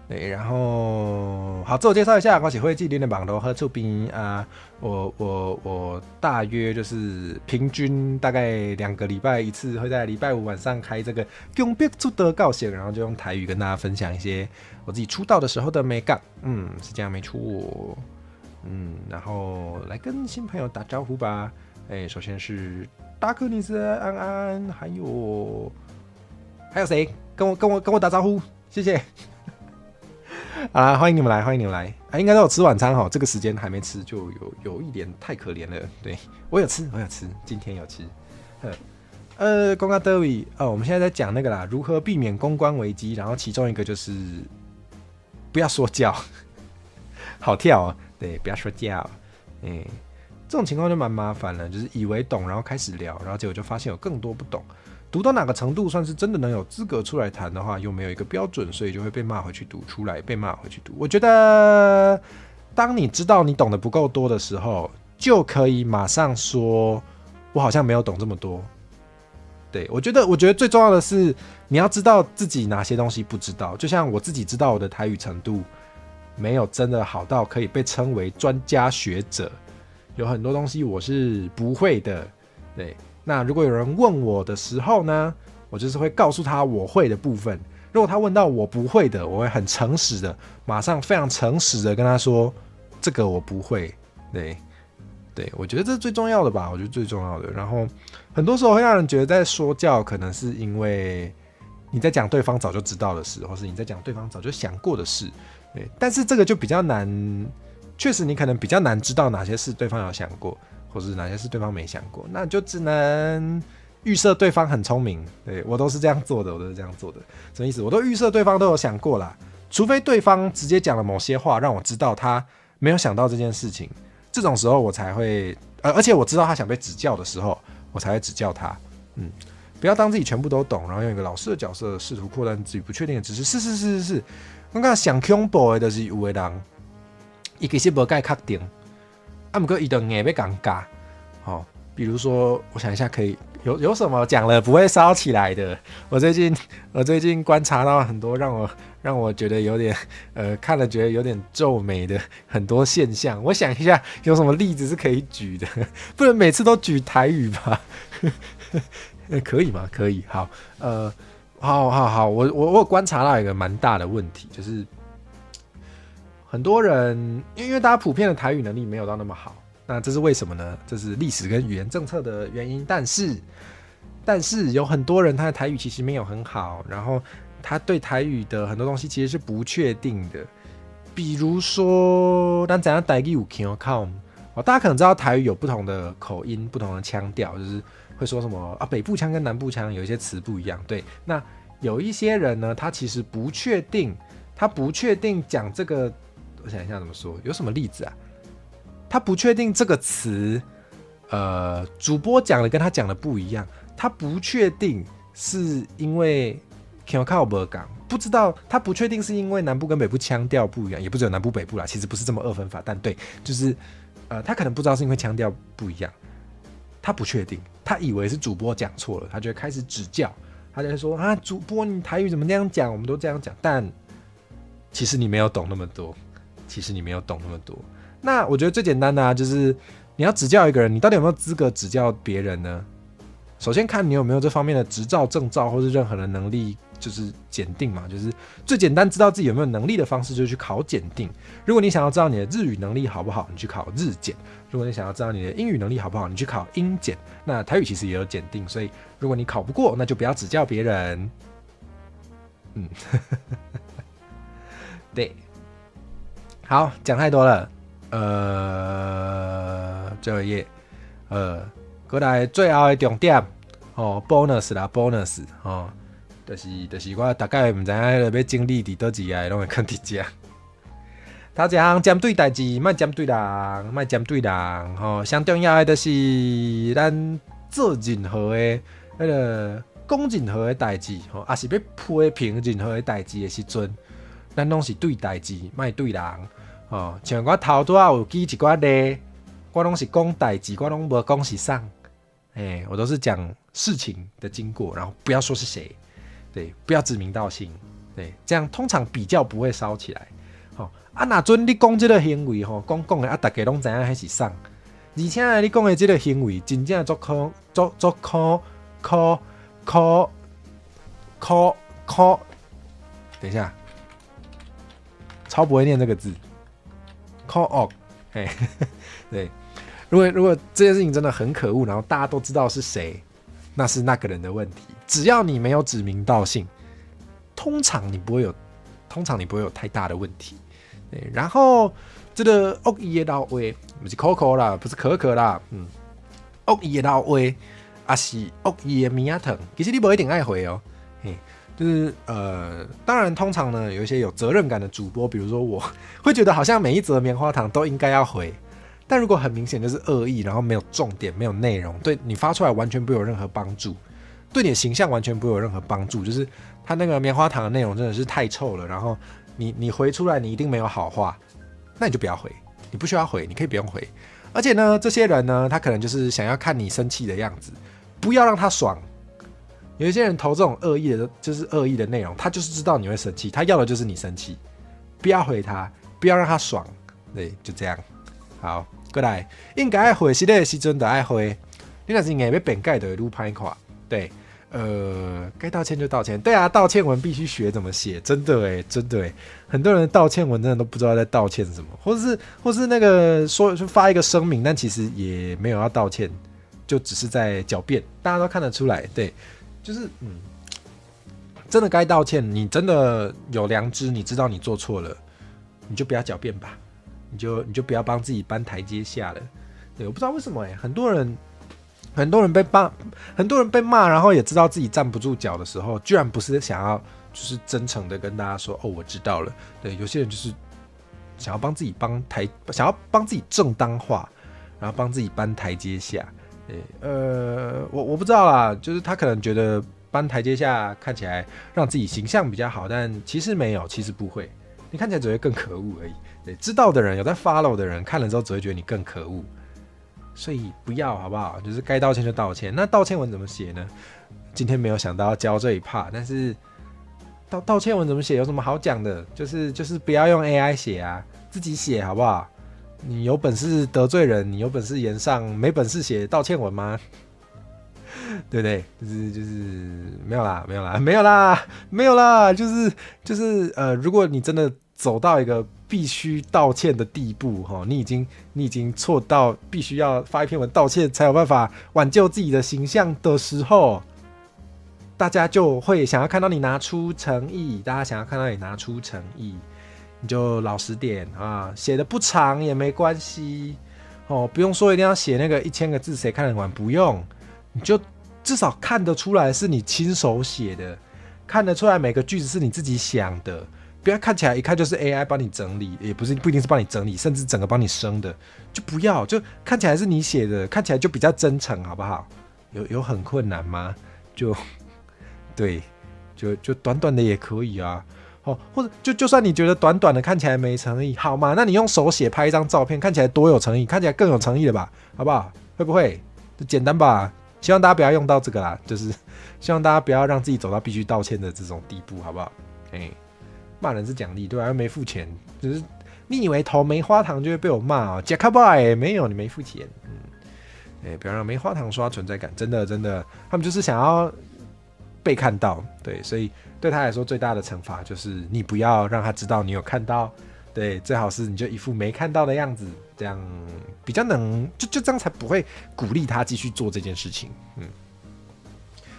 對，然後好，自我介紹一下，我是會記林的網路好厝邊啊，我大約就是平均大概2個禮拜一次，會在禮拜五晚上開這個強迫出道教室，然後就用台語跟大家分享一些我自己出道的時候的眉角，嗯，是這樣沒錯，嗯，然後來跟新朋友打招呼吧。哎，首先是達克尼斯安安，還有誰？跟我打招呼，謝謝。啊，歡迎你們來，歡迎你們來！啊，應該都有吃晚餐哈，這個時間還沒吃就有一點太可憐了。對，我有吃，我有吃，今天有吃。講到佗位哦，我們現在在講那個啦，如何避免公關危機，然後其中一個就是不要說教，好跳啊，對，不要說教，哎，這種情況就蠻麻煩了，就是以為懂，然後開始聊，然後結果就發現有更多不懂。讀到哪個程度算是真的能有資格出來談的話，又沒有一個標準，所以就會被罵回去讀出來，被罵回去讀。我覺得，當你知道你懂得不夠多的時候，就可以馬上說，我好像沒有懂這麼多。對，我覺得最重要的是你要知道自己哪些東西不知道。就像我自己知道我的台語程度沒有真的好到可以被稱為專家學者，有很多東西我是不會的。對，那如果有人問我的時候呢，我就是會告訴他我會的部分。如果他問到我不會的，我會很誠實的，馬上非常誠實的跟他說，這個我不會。對，對，我覺得這是最重要的吧，我覺得最重要的。然後很多時候會讓人覺得在說教，可能是因為你在講對方早就知道的事，或是你在講對方早就想過的事。對，但是這個就比較難，確實你可能比較難知道哪些事對方有想過，或是哪些事對方沒想過，那就只能預設對方很聰明。對，我都是這樣做的，我都是這樣做的。什麼意思？我都預設對方都有想過啦，除非對方直接講了某些話，讓我知道他沒有想到這件事情，這種時候我才會，而且我知道他想被指教的時候，我才會指教他。嗯，不要當自己全部都懂，然後用一個老師的角色試圖擴展自己不確定的知識。是是是是是，我感覺上恐怖的就是有的人，伊其實無蓋確定。啊，毋過伊就硬欲共教，吼，比如說，我想一下，可以有什麼講了不會燒起來的？我最近觀察到很多讓我覺得有點看了覺得有點皺眉的很多現象。我想一下，有什麼例子是可以舉的？不能每次都舉台語吧？可以嗎？可以。好，好好好，我有觀察到一個蠻大的問題，就是很多人，因為大家普遍的台語能力沒有到那麼好，那這是為什麼呢？這是歷史跟語言政策的原因。但是有很多人他的台語其實沒有很好，然後他對台語的很多東西其實是不確定的。比如說，咱知影台語有腔口，哦，大家可能知道台語有不同的口音、不同的腔調，就是會說什麼啊，北部腔跟南部腔有一些詞不一樣。對，那有一些人呢，他其實不確定，他不確定講這個。我想一下怎麼說，有什麼例子啊？他不確定這個詞，主播講的跟他講的不一樣，他不確定是因為腔口無仝，不知道他不確定是因為南部跟北部腔調不一樣，也不只有南部北部啦，其實不是這麼二分法，但對，就是他可能不知道是因為腔調不一樣，他不確定，他以為是主播講錯了，他就會開始指教，他就會說啊，主播你台語怎麼那樣講？我們都這樣講，但其實你沒有懂那麼多。其實你沒有懂那麼多。那我覺得最簡單的啊，就是你要指教一個人，你到底有沒有資格指教別人呢？首先看你有沒有這方面的執照、證照，或是任何的能力，就是檢定嘛。就是最簡單知道自己有沒有能力的方式，就是去考檢定。如果你想要知道你的日語能力好不好，你去考日檢；如果你想要知道你的英語能力好不好，你去考英檢。那台語其實也有檢定，所以如果你考不過，那就不要指教別人。嗯，對。好，講太多了。最後一頁，過來最後的重點，哦，bonus 啦，bonus，哦，就是我大概毋知影彼個欲整理佇佗一頁，攏會囥佇遮。頭一項針對代誌，莫針對人，莫針對人，吼，上重要的就是咱做任何的彼個講任何的代誌，吼，抑是欲批評任何的代誌的時陣，咱攏是對代誌，莫對人。哦，像我頭拄仔有舉一寡例，我攏是講代誌，我攏無講是啥，欸，我都是講事情的經過，然後不要說是誰，對，不要指名道姓，對，這樣通常比較不會燒起來。吼，啊，若準你講這個行為，吼，講講的啊，逐家攏知影彼是啥，而且你講的這個行為真正足可足足可可可可可，等一下，超不會念這個字。可惡，嘿，對，如果這件事情真的很可惡，然後大家都知道是誰，那是那個人的問題。只要你沒有指名道姓，通常你不會有太大的問題。對，然後這個惡意的老話，毋是可可啦，不是可可啦，嗯，惡意的老話，抑是惡意的棉仔糖，其實你無一定愛回哦，嘿。就是當然，通常呢，有一些有責任感的主播，比如說我，會覺得好像每一則棉花糖都應該要回。但如果很明顯就是惡意，然後沒有重點、沒有內容，對你發出來完全不有任何幫助。对你的形象完全不会有任何帮助。就是他那个棉花糖的内容真的是太臭了，然后你回出来你一定没有好话，那你就不要回，你不需要回，你可以不用回。而且呢，这些人呢，他可能就是想要看你生气的样子，不要让他爽。有一些人投这种恶意的，就是恶意的内容，他就是知道你会生气，他要的就是你生气，不要回他，不要让他爽，对，就这样。好，过来，應該愛回適的時陣就愛回，你若是硬欲辯解，就會愈歹看。對，該道歉就道歉。對啊，道歉文必須學怎麼寫，真的欸，真的欸，很多人道歉文真的都不知道在道歉什麼，或是那個說就發一個聲明，但其實也沒有要道歉，就只是在狡辯，大家都看得出來。對，就是真的該道歉，你真的有良知，你知道你做錯了，你就不要狡辯吧，你就不要幫自己搬台階下了。對，我不知道為什麼欸，很多人被罵，很多人被罵，然後也知道自己站不住腳的時候，居然不是想要就是真誠的跟大家說哦，我知道了。對，有些人就是想要幫自己幫台，想要幫自己正當化，然後幫自己搬台階下。對，我不知道啦，就是他可能覺得搬台階下看起來讓自己形象比較好，但其實沒有，其實不會，你看起來只會更可惡而已。對，知道的人有在 follow 的人看了之後只會覺得你更可惡，所以不要好不好？就是該道歉就道歉。那道歉文怎麼寫呢？今天沒有想到要教這一 part，但是道歉文怎麼寫有什麼好講的？就是不要用 AI 寫啊，自己寫好不好？你有本事得罪人，你有本事炎上，沒本事寫道歉文嗎？對不對？就是沒有啦，沒有啦，沒有啦，沒有啦，就是，如果你真的走到一個必須道歉的地步，哈，你已經錯到必須要發一篇文道歉才有辦法挽救自己的形象的時候，大家就會想要看到你拿出誠意，大家想要看到你拿出誠意。你就老實點啊，寫的不長也沒關係哦，不用說一定要寫那個1000個字，誰看得完？不用，你就至少看得出來是你親手寫的，看得出來每個句子是你自己想的，不要看起來一看就是 AI 幫你整理，也不是不一定是幫你整理，甚至整個幫你生的，就不要，就看起來是你寫的，看起來就比較真誠，好不好？有很困難嗎？就對，就短短的也可以啊。哦，或者就算你覺得短短的看起來沒誠意，好嗎？那你用手寫拍一張照片，看起來多有誠意，看起來更有誠意了吧？好不好？會不會？就簡單吧？希望大家不要用到這個啦，就是希望大家不要讓自己走到必須道歉的這種地步，好不好？哎，罵人是獎勵，對啊，又沒付錢，就是你以為投棉花糖就會被我罵啊？呷較歹，沒有，你沒付錢，哎，不要讓棉花糖刷存在感，真的真的，他們就是想要被看到，對，所以對他來說最大的懲罰就是你不要讓他知道你有看到，對，最好是你就一副沒看到的樣子，這樣比較能就這樣才不會鼓勵他繼續做這件事情。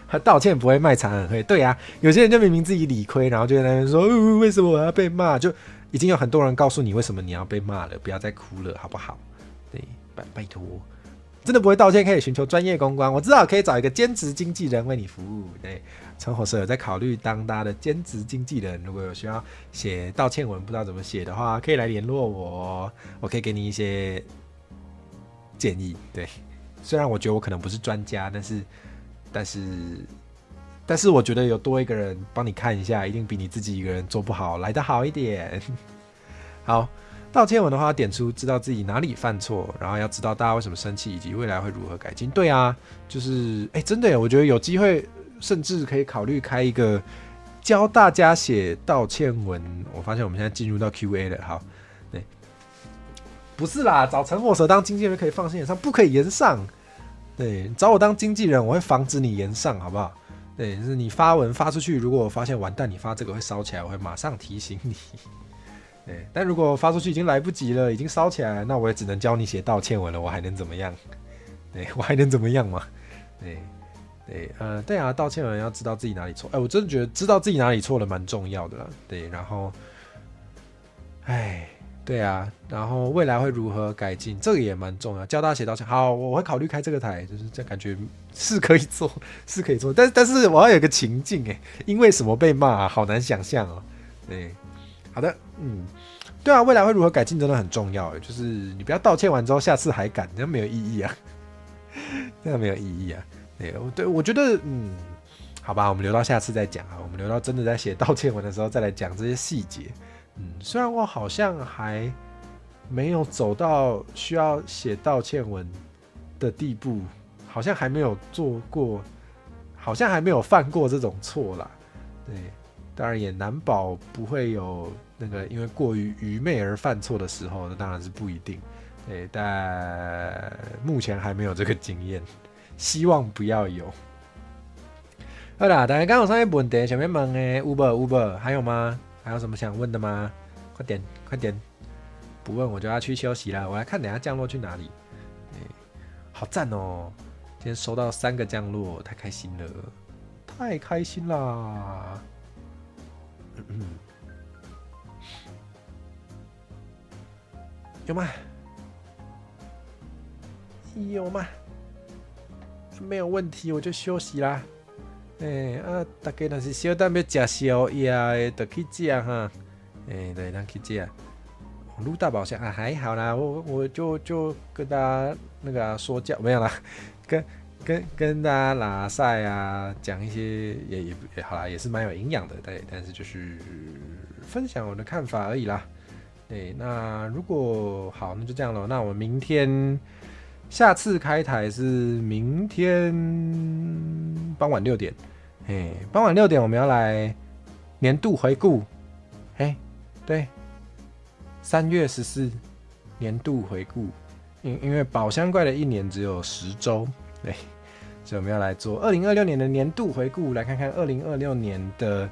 他道歉不會賣慘很黑，對啊，有些人就明明自己理虧，然後就在那邊說，為什麼我要被罵？就已經有很多人告訴你為什麼你要被罵了，不要再哭了，好不好？對，拜託。真的不會道歉，可以尋求專業公關。我知道可以找一個兼職經紀人為你服務。對，陳火蛇有在考慮當大家的兼職經紀人。如果有需要寫道歉文，不知道怎麼寫的話，可以來聯絡我，我可以給你一些建議。對，雖然我覺得我可能不是專家，但是我覺得有多一個人幫你看一下，一定比你自己一個人做不好來得好一點。好。道歉文的話，點出知道自己哪裡犯錯，然後要知道大家為什麼生氣，以及未來會如何改進。對啊，就是哎，真的耶，我覺得有機會，甚至可以考慮開一個教大家寫道歉文。我發現我們現在進入到 Q&A 了，好，對，不是啦，找陳火蛇當經紀人可以放心炎上，不可以炎上。對，找我當經紀人，我會防止你炎上，好不好？對，就是你發文發出去，如果我發現完蛋，你發這個會燒起來，我會馬上提醒你。對，但如果發出去已經來不及了，已經燒起來了，那我也只能教你寫道歉文了，我還能怎麼樣？對，我還能怎麼樣嘛？對，對，對啊，道歉文要知道自己哪裡錯。哎，我真的覺得知道自己哪裡錯了蠻重要的啦。對，然後，哎，對啊，然後未來會如何改進，這個也蠻重要。教大家寫道歉，好，我會考慮開這個台，就是這感覺是可以做，是可以做，但是我要有個情境，哎，因為什麼被罵啊，好難想象哦。對。好的，對啊，未來會如何改進真的很重要，就是你不要道歉完之後下次還敢，這樣沒有意義啊，這樣沒有意義啊。對，對，我覺得，好吧，我们留到下次再讲啊。我们留到真的在写道歉文的时候再来讲这些细节。虽然我好像还没有走到需要写道歉文的地步，好像还没有做过，好像还没有犯过这种错啦。对，当然也难保不会有那个因为过于愚昧而犯错的时候，那当然是不一定。对，但目前还没有这个经验，希望不要有。好啦，大家敢有啥物问题想欲问的，有無？有無？還有嗎？還有什麼想問的嗎？快點，快點！不問我就要去休息了。我來看等下降落去哪裡。欸，好讚哦！今天收到三個降落，太開心了，太開心啦！嗯，有嗎？有嗎？沒有問題，我就休息啦。欸，啊，大家若是小等欲食宵夜的，就去食哈。欸，對，咱去食。盧大寶像啊，還好啦，我就跟大家那個啊說教沒有啦，跟大家拉賽啊，講一些也好啦，也是蠻有營養的，對，但是就是分享我的看法而已啦。對，那如果好，那就這樣咯。那我們明天下次開台是明天傍晚六點，嘿，傍晚六點我們要來年度回顧，嘿，對。3月14年度回顧，因為寶箱怪的一年只有10週，對，所以我們要來做二零二六年的年度回顧，來看看二零二六年的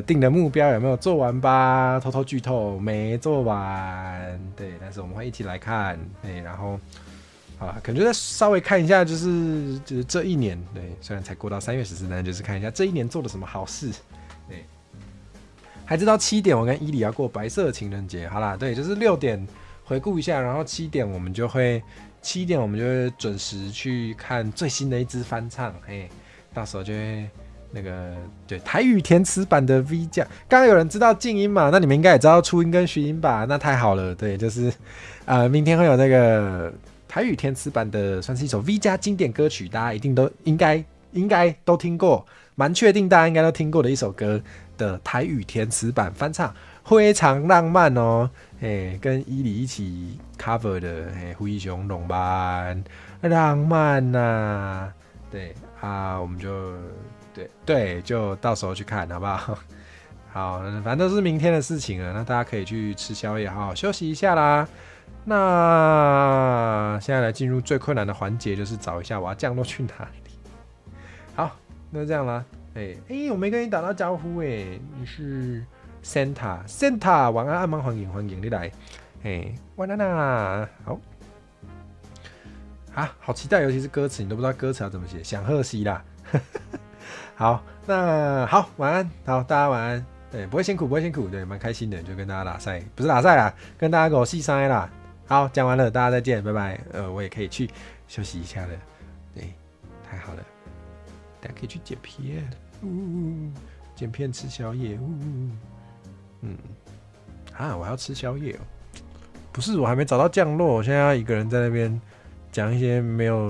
定的目標有沒有做完吧？偷偷劇透，沒做完，對，但是我們會一起來看，對，然後啊，可能就再稍微看一下，就是這一年，對，雖然才過到3月14，但就是看一下這一年做了什麼好事，對。還知道七點，我跟伊里要過白色情人節。好啦，對，就是六點回顧一下，然後七點我們就會七點我們就會準時去看最新的一支翻唱。嘿，到時候就會那個對台語填詞版的 V 加。剛剛有人知道靜音嘛？那你們應該也知道初音跟徐音吧？那太好了，對，就是明天會有那個台語填詞版的，算是一首 V 加經典歌曲，大家一定都應該都聽過，蠻確定大家應該都聽過的一首歌的台語填詞版翻唱，非常浪漫哦！欸，跟伊里一起 cover 的，欸，非常浪漫，浪漫吶！對啊，我們就對對，就到時候去看好不好？好，反正都是明天的事情了，那大家可以去吃宵夜，好好休息一下啦。那現在來進入最困難的環節，就是找一下我要降落去哪裡。好，那就這樣啦。欸欸，我沒跟你打到招呼欸，你是 Santa，Santa，晚安，阿芒，歡迎歡迎你來，欸，晚安啊，好，啊，好期待，尤其是歌詞，你都不知道歌詞要怎麼寫，想賀西啦。好，那好，晚安，好，大家晚安，對，不會辛苦，不會辛苦，對，蠻開心的，就跟大家拉賽，不是拉賽啦，跟大家五四三啦。好，講完了，大家再見，拜拜。我也可以去休息一下了，對，太好了，大家可以去剪片。嗚，剪片吃宵夜，嗚，嗯，啊，我還要吃宵夜哦。不是，我還沒找到降落，我現在要一個人在那邊講一些沒有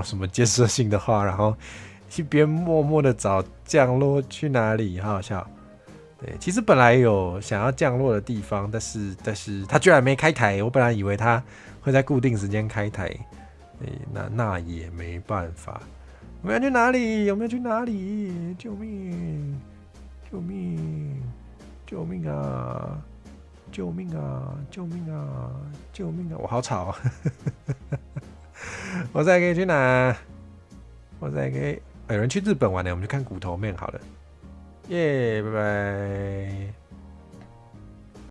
什麼建設性的話，然後一邊默默的找降落去哪裡，好好笑。對，其實本來有想要降落的地方，但是他居然沒開台，我本來以為他會在固定時間開台，對，那也沒辦法。我們要去哪裡？我們要去哪裡？救命！救命！救命啊！救命啊！救命啊！救命啊！我好吵！我再可以去哪？我再可以，有人去日本玩呢，我們去看骨頭面好了。耶，拜拜。